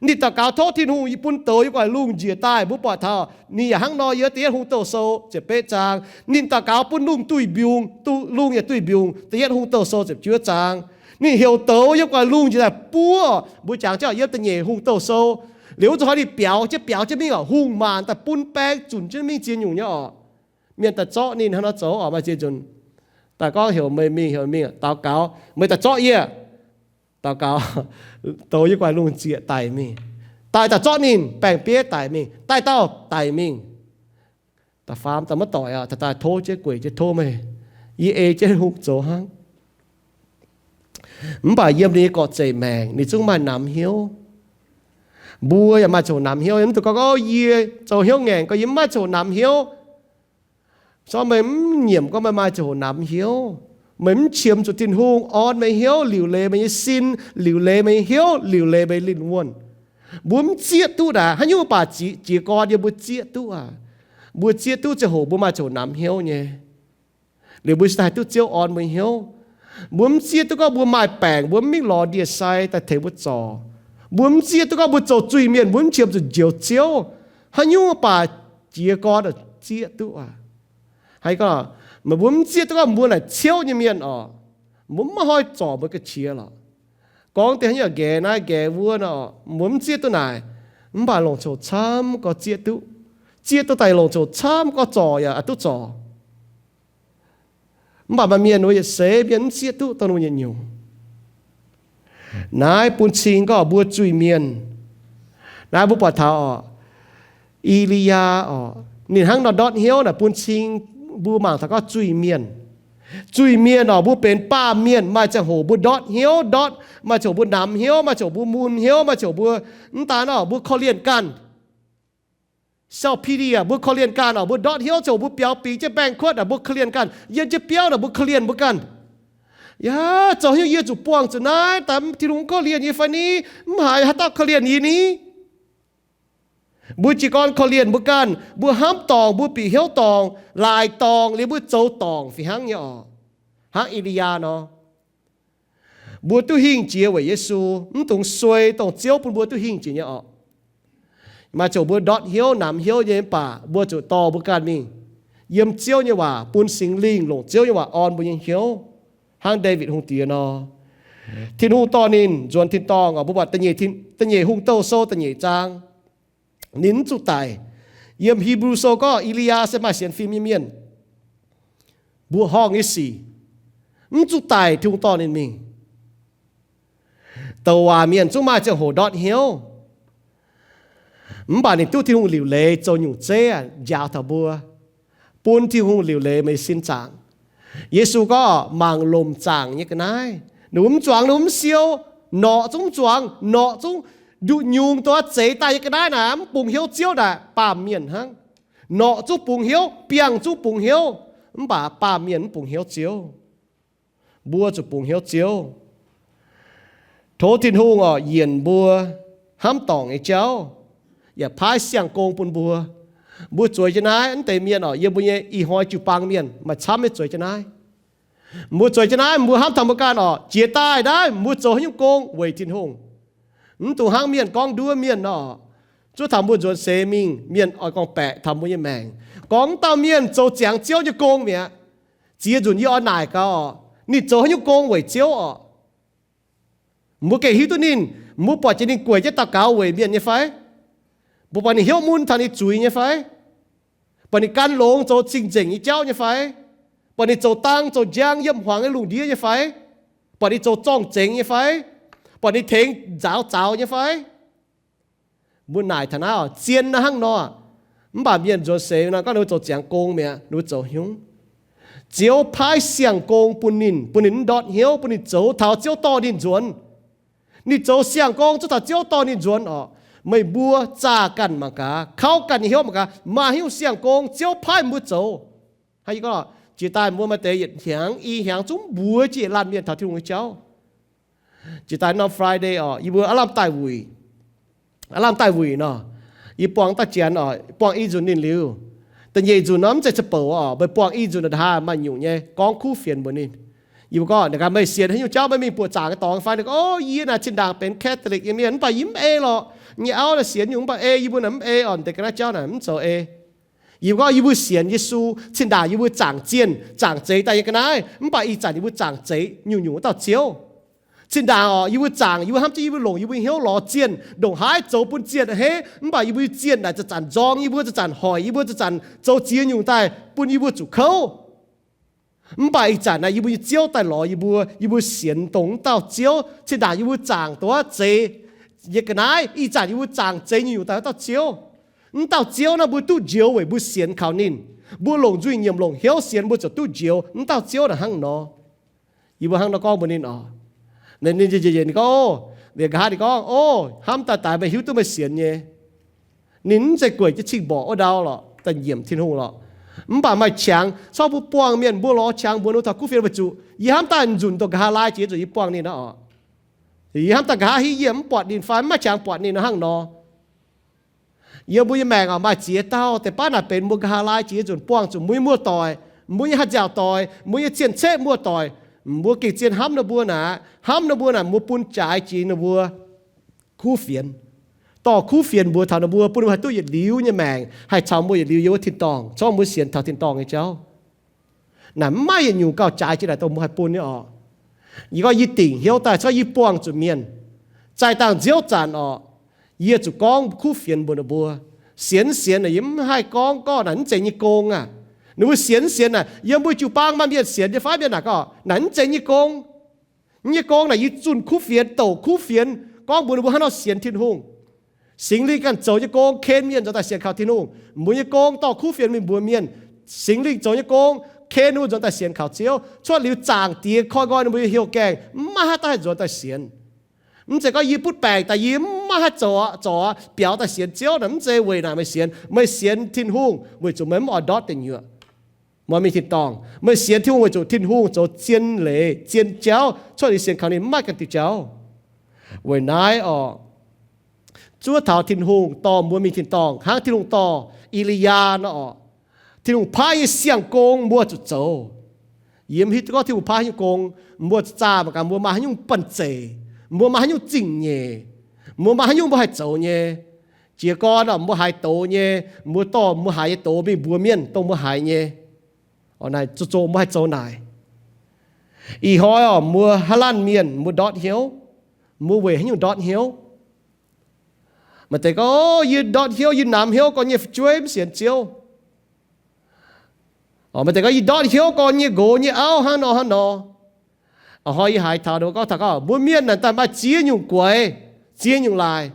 Ninh daux gaux tov Tin-Hungh bun douz yie guaaic lungh njiec daaih. Mbuo buatc taux ninh yaac hnangv nor, yiem da'yietv Hungh Douh Sou ziepc betv zaang. Ninh daux gaux bun lungh duih mbiungc, lungh yaac duih mbiungc, da'yietv Hungh Douh Sou ziepc juov zaang. Ninh heuc douz yiem guaaic lungh njiec daaih buov, mbuo jangx jienv yiem da'nyeic Hungh Douh Sou. Liuz wuov zanc hnoi ninh biaux jienv, biaux jienv mingh oc, hungh maanc daaih bun baeng zunc jienv mingh ziex nyungc nyei oc. Mienh daaih zorqv ninh hnangv nor zoux oc, maaih ziex nzunc daaih gorngv heuc meih mingh, heuc mingh daux gaux, meih daaih zorqv yie. Daux gaux, douz yiem guaaic lungh njiec daic mingh. Daaih daaih zorqv ninh, baeng-bieiv daic mingh, daaih dauh daic mingh. Da'faam daaih maiv doic aqv, daaih tov jienv gueic jienv tov meih, yie ei jienv hungh zoux hnangv. Mv baac yiem ninh nyei gorqv-zeic maengc ninh zungv maaih namx hnyouv. Mbuo yaac maaih ziangh hoc namx hnyouv. Mv dungx gorngv, o, yie zoux hnyouv ngaengc gorx, yie mv maaih ziangh hoc namx hnyouv. Sortv meih mv nyiemc gorngv meih maaih ziangh hoc namx hnyouv. Meih mv qiemx zuqc Tin-Hungh orn meih hnyouv, liuc leiz meih nyei sin, liuc leiz meih nyei hnyouv, liuc leiz meih nyei lingh wuonh. Mbuo mv zieqv duqv naaic. Haaix nyungc mv baac jiez gorn yiem mbuo zieqv duqv aqv. Mbuo zieqv duqv ziangh hoc mbuo maaih ziangh hoc namx hnyouv nyei. Liuz mbuo cingx daaih haih duqv Ziouv orn mbuo hnyouv. Mbuo mv zieqv duqv gorngv mbuo maaih baengc, mbuo mv mingh lorz ndie-sai daaih tengx mbuo zorc. Mbuo mv zieqv duqv gorngv mbuo zoux zuiz-mienh, mbuo mv qiemx zuqc njoux Ziouv. Haaix nyungc mv baac jiez gorn zieqv duqv aqv. Haaix gorngv, meih mbuo mv zieqv duqv gorngv mbuo naaic ciouv nyei mienh oc, mbuo mv maaih hnoi zorc mbuo ga'qiex lorqc. Gorngv deix haaix nyungc nqaeqv naaiv nqaeqv wuov nor, mbuo mv zieqv duqv naaic. Mv baac longc coc camv gorx zieqv duqv. Zieqv duqv daaih longc coc camv gorx zorc yaac duqv zorc. Mv baac maaih mienh wuov yietc seix mienh mv zieqv duqv dongh ninh mbuo nyei nyungc. Naaiv bun cing gorngv mbuo zuiz-mienh. Naaiv mbuo buatc taux oc, E^li^yaa oc, ninh hnangv nor ndortv hnyouv naaic bun cing mbuo mangc taux gorngv zuiz-mienh. Zuiz-mienh oc, mbuo benx baamh mienh, maaih ziangh hoc mbuo ndortv hnyouv, ndortv, maaih ziangh hoc mbuo namx hnyouv, maaih ziangh hoc mbuo mun hnyouv, maaih ziangh hoc mbuo mv daan oc, mbuo korv-lienh ganh. Self-pity aac, mbuo korv-lienh ganh oc, mbuo ndortv hnyouv ziouc mbuo biaux bingx jienv baengh kuotv aac, mbuo korv-lienh ganh, yiem jienv biauv naaic mbuo korv-lienh mbuo ganh. Yaac zoux haaix nyungc yie zuqc buangh zuqc naaiv, daaih Tin-Hungh korv-lienh yie fai ni? Mv haiz haaix dauh korv-lienh yie ni? Mbuo jiez gorn korv-lienh mbuo ganh, mbuo hnamv dorngc, mbuo bieqc hnyouv dorngc, laaic dorngc, liuz mbuo zoux dorngc fih hnangv nyei oc. Hnangv E^li^yaa nor, mbuo duqv hingh jiex weic Yesu, mv dungx suei dongh Ziouv bun mbuo duqv hingh jiex nyei oc. Maaih ziouc mbuo ndortv hnyouv namx hnyouv nyei mv baac mbuo zuqc dorh mbuo ganh mingh yiem Ziouv nyei waac, bun Singx Lingh longc Ziouv nyei waac orn mbuo nyei hnyouv, hnangv Ndaawitv Hungh Diex nor. Tin-Hungh dorh ninh nzuonx tin-dorngh oc. Mbuo buatc da'nyeic Hungh Douh Sou da'nyeic zaang, ninh mv zuqc daic. Yiem Hipv^lu Sou gorngv E^li^yaa se maaih sienx fim nyei mienh, mbuoqc horngh nyei sic, mv zuqc daic Tin-Hungh dorh ninh mingh. Douc waac mienh zungv maaih ziangh hoc ndortv hnyouv, mv baac ninh duqv Tin-Hungh liuc leiz zoux nyungc zeiv njaaux taux mbuo, bun Tin-Hungh liuc leiz meih sin zaangc. Yesu gorngv mangc lomc zaangc nyei ga'naaiv, ninh mbuo mv zuangx, ninh mbuo mv siou, norqc zungv mv zuangx, norqc zungv nduqc nyungc dongh zeix daaih nyei ga'naaiv naaic mv bungx hnyouv Ziouv naaic baamh mienh hnangv. Norqc zungv bungx hnyouv, biangh zungv bungx hnyouv, mv baac baamh mienh mv bungx hnyouv Ziouv. Mbuo zuqc bungx hnyouv Ziouv. Tov Tin-Hungh oc, yienc mbuo hnamv dorngc nyei jauv, yaac paaiv siang-gong bun mbuo. Mbuo zueiz jienv naaiv, mv deix mienh oc, yiem mbuo nyei ih hnoi jiu-baang mienh maaih camv nyei zueiz jienv naaiv. Mbuo zueiz jienv naaiv, mbuo hnamv taux mbuo ganh oc, jiex daaih naaiv mbuo zoux haaix nyungc gong weic Tin-Hungh. Mv dungx hnangv mienh gorngv nduov mienh nor, zuov taux mbuo nzuonx seix mingh, mienh oix gorngv-baeqc taux mbuo nyei maengc, gorngv dauh mienh zoux ziangx Ziouv nyei gong mi'aqv. Ziex nzunc yie oix naaic gaax oc, ninh zoux haaix nyungc gong weic Ziouv oc. Mbuo gengh hiuv duqv ninh, mbuo buatc jiex ninh gueic jienv daux gaux weic mienh nyei fai? Mbuo buatc ninh hnyouv mun taux ninh zuiz nyei fai? Buatc ninh gan longx zoux cing-nzengc nyei jauv nyei fai? Buatc ninh zoux dang zoux njang yiem hmuangx nyei lungh ndiev nyei fai? Buatc ninh zoux zorng-zengx nyei fai? Buatc ninh tengx nzaaux zaux nyei fai? Mbuo naaic taux naaiv oc, zien naaiv hnangv nor. Mv baac mienh nzuonx seix nor gorngv ninh mbuo zoux ziangx gong mi'aqv, ninh mbuo zoux hnyungv. Ziouv paaiv siang-gong bun ninh, bun ninh mv ndortv hnyouv, bun ninh zoux taux Ziouv dorh ninh nzuonx. Ninh zoux siang-gong zuov taux Ziouv dorh ninh nzuonx oc. Meih mbuo zaah ganh mangc gaax, kaux ganh nyei hnyouv mangc gaax, maaih haaix nyungc siang-gong Ziouv paaiv mbuo zoux. Hnangv yie gorngv, jiex daaih mbuo maaih deix yietc hnyangx i hnyangx zungv mbuox jiex yietc laanh mienh taux Tin-Hungh nyei jauv. Jiex daaih norm Friday oc, yie mbuo aav lamh daaih wuic, aav lamh daaih wuic nor, yie buangh daaih janx oc, buangh i nzunc ninh liuz, da'nyeic nzunc nor mv zeiz za'bouc oc, meih buangh i nzunc nor haaix maaih nyungc nyei gorngv kuv fienx mbuox ninh. Yie mbuo gorngv, Naaic gaax meih sienx haaix nyungc jauv, meih mingh buoqc zaangc nyei dorngx fai? Ninh gorngv, Ov, yie naaic zinh ndaangc benx Catholic nyei mienh, mv baac yie mv ei lorqc. Nyei auv naaic sienx nyungc mv baac ei, yie mbuo naaic mv ei oc, deix ga'naaiv jauv naaic mv zoux ei. Yie mbuo gorngv, Yie mbuo sienx Yesu, zinh ndaangc yie mbuo zaangc zienh zaangc zeix daaih nyei ga'naaiv, mv baac ih zanc yie mbuo zaangc zeix nyungc-nyungc wuov dauh Ziouv. Zinh ndaangc oc, yie mbuo zaangc, yie mbuo hnamv jienv yie mbuo longc yie mbuo hnyouv lorz zienh, ndongc haaix zoux bun zienh a'hneiv, mv baac yie mbuo zienh naaic zanc-zanc nzorng yie mbuo, zanc-zanc hoic yie mbuo, zanc-zanc zoux ziex nyungc daaih bun yie mbuo zuqc kouv. Mv baac ih zanc naaic yie mbuo nyei Ziouv daaih lorz yie mbuo, yie mbuo sienx dongh wuov dauh Ziouv. Zinh ndaangc yie mbuo zaangc duqv zeix nyei ga'naaiv, ih zanc yie mbuo zaangc zeix nyungc-nyungc daaih wuov dauh Ziouv. Wuov dauh Ziouv naaiv mbuo duqv njoux weic mbuo sienx kaux ninh. Mbuo longc nzuih nyiemc longc hnyouv sienx, mbuo ziouc duqv njoux wuov dauh Ziouv naaic hnangv nor. Yie mbuo hnangv nor gorngv mbuox ninh oc. Ninh, ninh, ninh gorngv, Ov, ninh nqa'haav ninh gorngv, Ov, hnamv daaih daaix meih hiuv duqv meih sienx nyei. Ninh mv zeiz gueic jienv cing-mborqc wuov ndau lorqc, daaih nyiemc Tin-Hungh lorqc. Mv baac maaih qangx, corc mbuo buangh mienh mbuo lorz qangx mbuox ninh taux kuv fienx weic zuqc yie hnamv daaih nzunc dongh nqa'haav laai jiex zuqc yie buangh ninh aqv oc. Yie hnamv daaih nqa'haav hiuv yie mv buatc ninh fai mv maaih qangx buatc ninh nor hnangv nor. Yiem mbuo nyei maengc oc, maaih ziex dauh deix baav naaic benx mbuo nqa'haav laai jiex nzunc buangh zuqc mbuo nyei muoz-doic, mbuo nyei haaix nziaauc doic, mbuo nyei cien-ceqv muoz-doic, mbuo gengh zien hnamv ninh mbuo naaic, hnamv ninh mbuo naaic, mbuo bun jaaix jiex ninh mbuo kuv fienx, dorh kuv fienx mbuox taux ninh mbuo, bun ninh mbuo haih duqv yietc liuz nyei maengc, haih caux mbuo yietc liuz yiem wuov tin-dorngh, corc mbuo sienx taux tin-dorngh nyei jauv. Naaic mv maaih yietc nyungc gauh jaaix jiex naaic dongh mbuo haih bun nyei oc. Yie gorngv yie dingc hnyouv daaih, corc yie buangh zuqc mienh, zaih dangh nziouv zanc oc, yie zuqc gorngv kuv fienx mbuox ninh mbuo, sienx sienx naaic yie mv haih gorngv gorngv naaic mv zeiz nyei gong aqv. Ninh mbuo sienx sienx naaic, yiem mbuo jiu-baang maaih mienh sienx nyei fai? Mienh naaic gorngv naaic mv zeiz nyei gong. Nyei gong naaic yie zunh kuv fienx, douc kuv fienx, gorngv mbuox ninh mbuo hnangv nor sienx Tin-Hungh. Singx Lingh ganh zoux nyei gong ken mienh nzuonx daaih sienx kaux Tin-Hungh. Mbuo nyei gong dorh kuv fienx mingh mbuox mienh. Singx Lingh zoux nyei gong ken ninh mbuo nzuonx daaih sienx kaux Ziouv. Cuotv liuz zaangc Diex koi nqoi ninh mbuo nyei heuc gaengh, mv maaih haaix dauh haih nzuonx daaih sienx. Mv zeiz gorngv yie butv baengc daaih yie mv maaih haaix zoux, zoux biaux daaih sienx Ziouv naaic, mv zeiz weic naaic meih sienx. Meih sienx Tin-Hungh weic zuqc meih mv oix ndortv deic nyuoqc, meih mingh tin-dorngh. Meih sienx Tin-Hungh weic zuqc Tin-Hungh zoux zien leiz zien jauv cuotv liuz sienx kaux ninh, mv maaih ganh diuh jauv. Weic naaiv oc, zuov taux Tin-Hungh dorh mbuo mingh tin-dorngh hnangv Tin-Hungh dorh E^li^yaa nor oc. Tin-Hungh paaiv nyei siang-gong mbuo zuqc zoux. Yie mv hiuv duqv gorngv Tin-Hungh paaiv haaix nyungc gong, mbuo zaah mangc gaax mbuo maaih haaix nyungc banh zeic, mbuo maaih haaix nyungc zingh nyeic, mbuo maaih haaix nyungc mbuo haih zoux nyei. Jiez gorn oc, mbuo haiz doz nyei, mbuo dorh mbuo haiz nyei doz mingh mbuox mienh dongh mbuo haiz nyei. Naaic zoqc mbuo haih zoux naaic. Ih hnoi oc, mbuo haaix laanh mienh mbuo ndortv hnyouv? Mbuo weic haaix nyungc ndortv hnyouv? Maaih deix gorngv, Yie ndortv hnyouv, yie namx hnyouv gorngv nyei fu'jueiv mv sienx Ziouv. Maaih deix gorngv, Yie ndortv hnyouv gorngv nyei nqox nyei auv hnangv nor hnangv nor. Ih hnoi yie haiz taux ninh mbuo gorngv taux gorngv mbuo mienh naaic daaih maaih ziex nyungc guaix, ziex nyungc laaix.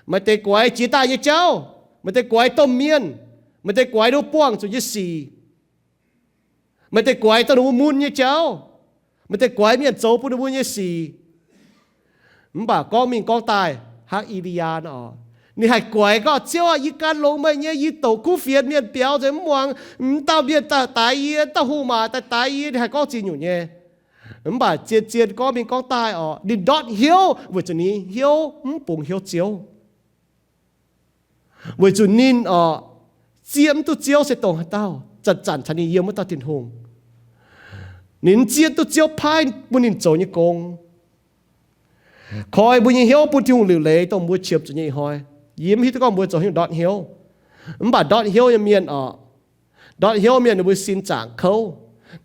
Maaih deix guaix jiex daaih nyei jauv, maaih deix guaix domh mienh, maaih deix guaix ninh mbuo buangh zuqc nyei sic, maaih deix guaix dongh ninh mbuo mun nyei jauv, maaih deix guaix mienh zoux bun ninh mbuo nyei sic. Mv baac gorngv mingh gorngv daaih hnangv E^li^yaa nor, ninh haih guaix gorngv, Ziouv aah, yie gan longx meih nyei, yie douc kuv fienx, mienh biaux nzengc mv muangx, m'dauh mienh daaih daix yie, m'dauh hungh maac daaih daix yie. Ninh haih gorngv ziex nyungc nyei. Mv baac zien-zien gorngv mingh gorngv daaih oc, ninh ndortv hnyouv weic zuqc ninh hnyouv mv bungx hnyouv Ziouv. Weic zuqc ninh oc, zieqv mv duqv Ziouv se dongh haaix dauh zanc-zanc caux ninh yiem wuov dauh Tin-Hungh. Ninh zieqv duqv Ziouv paaiv bun ninh zoux nyei gong. Koi mbuo nyei hnyouv bun Tin-Hungh liuc leiz dongh mbuo qiemx zuqc nyei ih hnoi. Yie mv hiuv duqv gorngv mbuo zoux haaix nyungc ndortv hnyouv. Mv baac ndortv hnyouv nyei mienh oc, ndortv hnyouv mienh ninh mbuo sin zaangc kouv.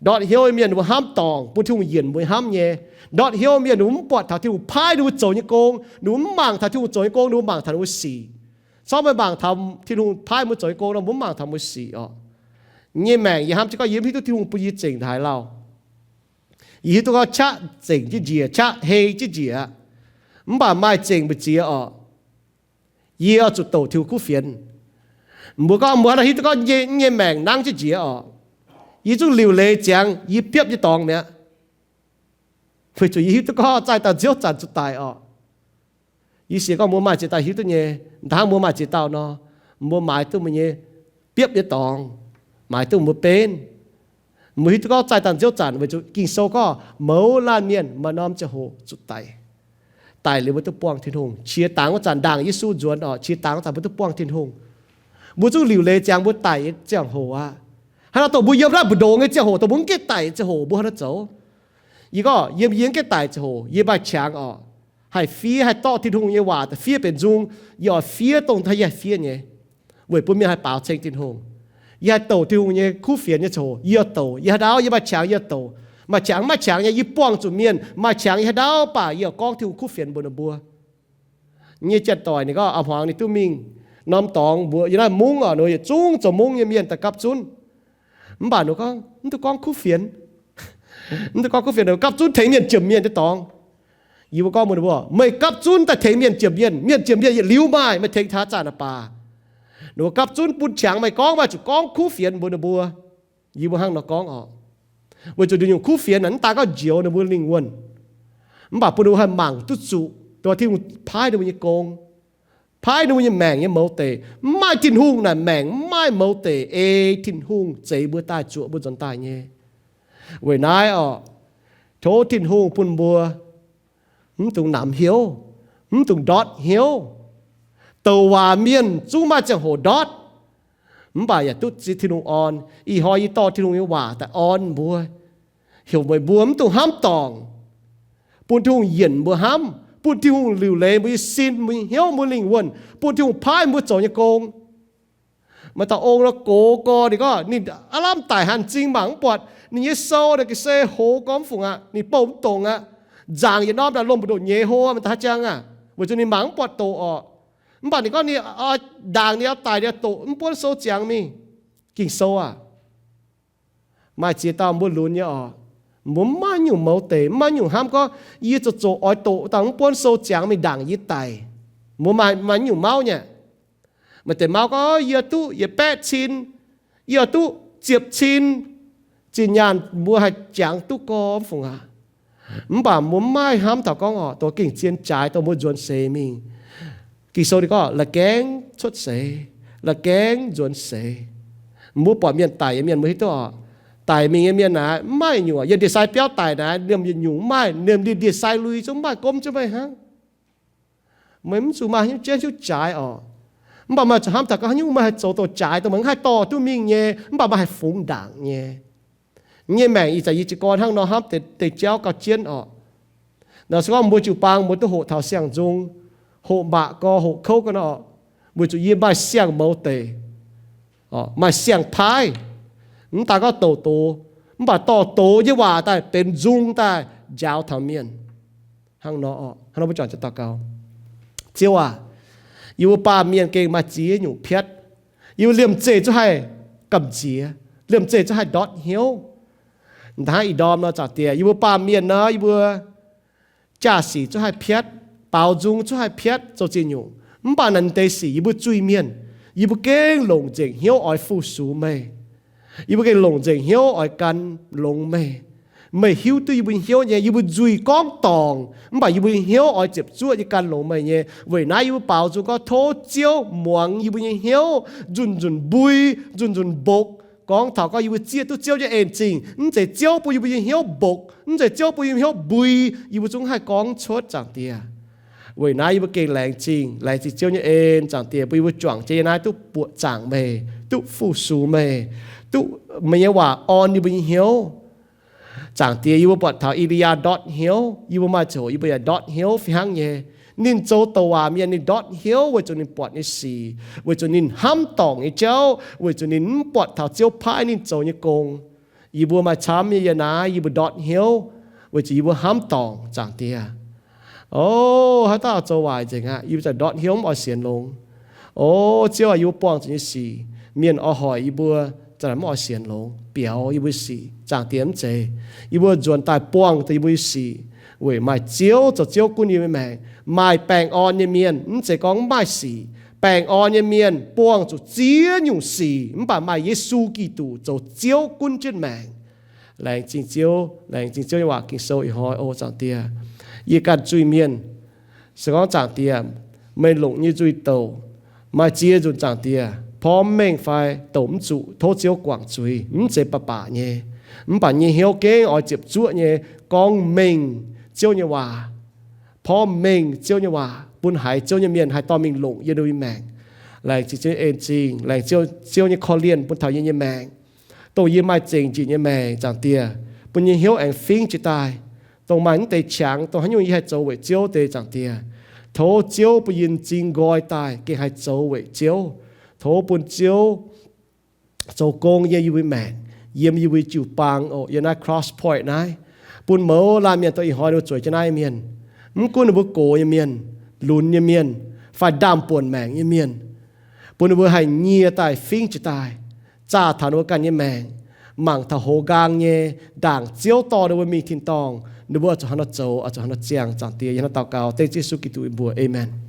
Ndortv hnyouv mienh ninh mbuo hnamv dorngc bun Tin-Hungh yienc mbuo hnamv nyei. Ndortv hnyouv mienh ninh mbuo mv buatc taux Tin-Hungh paaiv ninh mbuo zoux nyei gong, ninh mbuo mv mangc taux Tin-Hungh zoux nyei gong, ninh mbuo mangc taux ninh mbuo sic. Corc meih mangc taux Tin-Hungh paaiv mbuo zoux nyei gong nor, mbuo mv mangc taux mbuo sic oc. Nyei maengc yie hnamv jienv gorngv yie mv hiuv duqv Tin-Hungh bun yie zengc haaix lauh. Yie hiuv duqv gorngv qaqv zengc jienv njiec, qaqv hei jienv njiec, mv baac maaih zengc mbu'ziex oc, yie oix zuqc douc Tin-Hungh kuv fienx. Mbuo gorngv mbuo hnangv hiuv duqv gorngv nyei, nyei maengc nangv jienv njiec oc, yie zungv liuc leiz ziangx yie biopv nyei dorngx mi'aqv. Weic zuqc yie hiuv duqv gorngv zaih dauh nziouv zanc zuqc daic oc. Yie sienx gorngv mbuo maaih ziex dauh hiuv duqv nyei. Da'hnangv mbuo maaih ziex dauh nor, mbuo maaiz duqv mbuo nyei biopv nyei dorngx, maaiz duqv mbuo benv. Mbuo hiuv duqv gorngv zaih dangh nziouv zanc weic zuqc Ging-Sou gorngv mouz laanh mienh maaih norm ziangh hoc zuqc daic. Daic liuz mbuo duqv buangh Tin-Hungh. Qiex dangx wuov zanc ndaangc Yesu nzuonx oc, qiex dangx wuov zanc mbuo duqv buangh Tin-Hungh. Mbuo zungv liuc leiz ziangx mbuo daic nyei ziangh hoc aqv. Haaix nor dongh mbuo yiem naaiv mbu'ndongx nyei ziangh hoc, dongh mbuo mv gaengh daic ziangh hoc, mbuo haaix nor zoux? Yie gorngv yiem yie mv gaengh daic ziangh hoc, yie maaih qangx oc, haih fiev, haih dorh Tin-Hungh nyei waac daaih fiev benx nzung. Yie oix fiev dongh yie haih fiev nyei, weic bun mienh haih baaux ceng Tin-Hungh. Yie haih douc Tin-Hungh nyei kuv fienx nyei ziangh hoc yie oix douc. Yie haaix ndau yie maaih qangx yie oix douc. Maaih qangx maaih qangx nyei yie buangh zuqc mienh. Maaih qangx yie haaix ndau baac yie oix gorngv Tin-Hungh kuv fienx mbuox ninh mbuo. Nyei janx-doic ninh gorngv a'hmuangx ninh duqv mingh norm dorngx mbuox yie naaiv mungv oc, ninh yaac zungv zoux mungv nyei mienh daaih gapv zunv. Mv baac ninh gorngv mv duqv gorngv kuv fienx. Mv duqv gorngv kuv fienx, gapv zunv tengx mienh jomc mienh nyei dorngx. Yie mbuo gorngv mbuox ninh mbuo, meih gapv zunv daaih tengx mienh jomc mienh, mienh jomc mienh yietc liuz maaih, meih tengx taux zanc aqv baac. Ninh mbuo gapv zunv bun qangx meih gorngv, meih zuqc gorngv kuv fienx mbuox ninh mbuo. Yie mbuo hnangv nor gorngv oc. Weic zuqc ninh nyungc kuv fienx naaic mv daaih gorngv njoux ninh mbuo lingh wuonh, mv baac bun ninh mbuo haih mangc duqv zuqc dongh Tin-Hungh paaiv ninh mbuo nyei gong, paaiv ninh mbuo nyei maengc nyei mouz deic. Mv maaih Tin-Hungh naaic maengc mv maaih mouz deic ei Tin-Hungh zeix mbuo daaih zuoqc mbuo nzuonx daaih nyei. Weic naaiv oc, tov Tin-Hungh bun mbuo mv dungx namx hnyouv, mv dungx ndortv hnyouv. Douc waac mienh zungv maaih ziangh hoc ndortv, mv baac yaac duqv Tin-Hungh orn. Ih hnoi yie dorh Tin-Hungh nyei waac daaih orn mbuo, heuc meih mbuo mv dungx hnamv dorngc, bun Tin-Hungh yienc mbuo hnamv, bun Tin-Hungh liuc leiz mbuo nyei sin, mbuo nyei hnyouv, mbuo lingh wuonh, bun Tin-Hungh paaiv mbuo zoux nyei gong. Maaih dauh ong nor gox gorx ninh gorngv ninh aav lamh daic hanc zingh mangc mv buatc ninh nyei sou naaic ga'sie hoz gormx fungc aqv, ninh bouh mv dongz aqv. Nzaangc yietc norm daaih lomh mbu'ndongx nyeiz hlo, maaih daaih haaix jangx aqv, weic zuqc ninh mangc mv buatc doqc orqc. Mv baac ninh gorngv ninh ndaangc ninh oix daic ninh oix doqc mv buonv sou ziangx mingh. Ging-Sou aah, maaih ziex dauh mbuo lunx nyei orqc. Mbuo mv maaih nyungc mouz deic, mv maaih nyungc hnamv gorngv yie zoux zoqc oix doqc dangh mv buonv sou ziangx mingh ndaangc yie daic. Mbuo maaih, maaih nyungc mauv nyei. Maaih deix mauv gorngv yie duqv yietc baeqv cin, yie duqv ziepc cin, zinh nyaanh mbuo haih jangx duqv gormx fungc aqv. Mv baac mbuo mv maaih hnamv taux gorngv orqc, dongh gengh zien jaaix dongh mbuo nzuonx seix mingh. Ging-Sou ninh gorngv la'gaengh cuotv seix, la'gaengh nzuonx seix. Mbuo buatc mienh daic nyei mienh mbuo hiuv duqv orqc, daic mingh nyei mienh naaic mv maaih nyungc, yiem ndie-sai biauv daic naaic liemh yietc nyungc mv maaih, liemh ndie-sai lui zungv mv maaih gomv jienv meih hnangv. Meih mv zuqc maaih haaix nyungc jienv hiuv jaaix orqc. Mv baac meih zuqc hnamv taux gorngv haaix nyungc meih haih zoux douh jaaix dongh meih mv haih dorh duqv mingh nyei, mv baac meih haih fungx ndaangc nyei. Nyei maengc ih zanc yie jiez gorn hnangv nor hnamv deix jauv gauh jienv orqc. Naaiv se gorngv mbuo jiu-baang mbuo duqv hoqc taux siang-nzung, hoqc mbaqc gorx, hoqc kouv gorx nor, weic zuqc yie maaih siang-mouz deic, maaih siang-paaiv, mv daaih gorngv douc doz, mv baac dorh doz nyei waac daaih benx nzung daaih njaaux taux mienh. Hnangv nor, hnangv nor mbuo juangc jienv daux gaux. Ziouv aac, yie mbuo baamh mienh gengh maaih ziex nyungc piatv. Yie mbuo liemh zeih zungv haih gamh nziex, liemh zeih zungv haih ndortv hnyouv. Hnangv ih ndorm nor, Zaangc Diex, yie mbuo baamh mienh nor, yie mbuo jaa-sic zungv haih piatv, baaux nzung zungv haih piatv, zoux ziex nyungc. Mv baac naaiv deix sic yie mbuo zuiz-mienh, yie mbuo gengh longc nzengc hnyouv oix fu-sux meih. Yie mbuo gengh longc nzengc hnyouv oix gan longx meih. Meih hiuv duqv yie mbuo nyei hnyouv nyei. Yie mbuo nzuih gorngv dorngc, mv baac yie mbuo nyei hnyouv oix ziepc zuoqv nyei gan longx meih nyei. Weic naaiv yie mbuo baaux nzung gorngv tov Ziouv muangx yie mbuo nyei hnyouv, nzunc-nzunc mbui, nzunc-nzunc mbokx. Gorngv taux gorngv yie mbuo zieqv duqv Ziouv nyei en-zingh, mv zeiz Ziouv bun yie mbuo nyei hnyouv mbokx, mv zeiz Ziouv bun yie mbuo hnyouv mbui, yie mbuo zungv haih gorngv cuotv, Zaangc Diex. Weic naaiv yie mbuo gengh laengz zingh, laengz zingh Ziouv nyei en, Zaangc Diex, bun yie mbuo juangc jienv yiem naaiv duqv buoqc zaangc meih, duqv fu-sux meih, duqv meih nyei waac orn yie mbuo nyei hnyouv. Zaangc Diex, yie mbuo buatc taux E^li^yaa ndortv hnyouv, yie mbuo maaih ziangh hoc yie mbuo yaac ndortv hnyouv fih hnangv nyei. Ninh zoux douc waac mienh, ninh ndortv hnyouv weic zuqc ninh buatc nyei sic, weic zuqc ninh hnamv dorngc nyei jauv, weic zuqc ninh mv buatc taux Ziouv paaiv ninh zoux nyei gong. Yie mbuo maaih camv nyei yiem naaiv, yie mbuo ndortv hnyouv weic zuqc yie mbuo hnamv dorngc, Zaangc Diex. O, haaix dauh zoux waaic nzengc aqv, yie mbuo za'gengh ndortv hnyouv mv oix sienx longx. O Ziouv aac, yie mbuo buangh zuqc nyei sic, mienh oix hoic yie mbuo za'gengh mv oix sienx longx, biaux yie mbuo sic, Zaangc Diex, mv zeiz. Yie mbuo nzuonx daaih buangh deix yie mbuo nyei sic weic maaih Ziouv zoux Ziouv gunv yie mbuo nyei maengc. Maaih baengh orn nyei mienh mv zeiz gorngv mv maaih sic. Baengh orn nyei mienh buangh zuqc ziex nyungc sic mv baac maaih Yesu Giduc zoux Ziouv gunv jienv maengc. Laengz zingh Ziouv, laengz zingh Ziouv nyei waac Ging-Sou ih hnoi, o Zaangc Diex. Yie ganh zuiz-mienh, Se gorngv Zaangc Diex, meih longc nyei nzuih douc maaih ziex nzunc, Zaangc Diex, porv mengh fai douc mv zuqc, tov Ziouv guangc zuiz. Mv zeiz baac baac nyei, mv baac nyei hnyouv gengh oix ziepc zuoqv nyei gorngv mengh Ziouv nyei waac, porv mengh Ziouv nyei waac, bun haiz Ziouv nyei mienh haih dorh mingh longc yiem ninh mbuo nyei maengc. Laengz zingh Ziouv nyei en-zingh, laengz Ziouv, Ziouv nyei korv-lienh bun taux yie nyei maengc, dongh yie maaih zengc njiec nyei maengc, Zaangc Diex, bun nyei hnyouv aengx fingv jiez daaih, dongh maaih mv deix qangx, dongh haaix nyungc yie haih zoux weic Ziouv deix, Zaangc Diex, tov Ziouv bun yie m'zing nqoi daaih gengh haih zoux weic Ziouv. Tov bun Ziouv zoux gong yiem yie mbuo maengc, yiem yie mbuo jiu-baang oc, yiem naaiv Cross Point naaiv, bun mouz laanh mienh dongh ih hnoi ninh mbuo zueiz jienv naaiv nyei mienh, mv gunv ninh mbuo gox nyei mienh, lunx nyei mienh, fai ndaamv-buonc maengc nyei mienh, bun ninh mbuo haih nyie daaih fingv jiez daaih, zaah taux ninh mbuo ganh nyei maengc, mangc taux hoz nqaang nyei ndaangc Ziouv dorh ninh mbuo mingh tin-dorngh, ninh mbuo oix zuqc haaix nor zoux, oix zuqc haaix nor ziangh, Zaangc Diex. Yie hnangv daux gaux dengv Yesu Giduc mbuox, Aamen.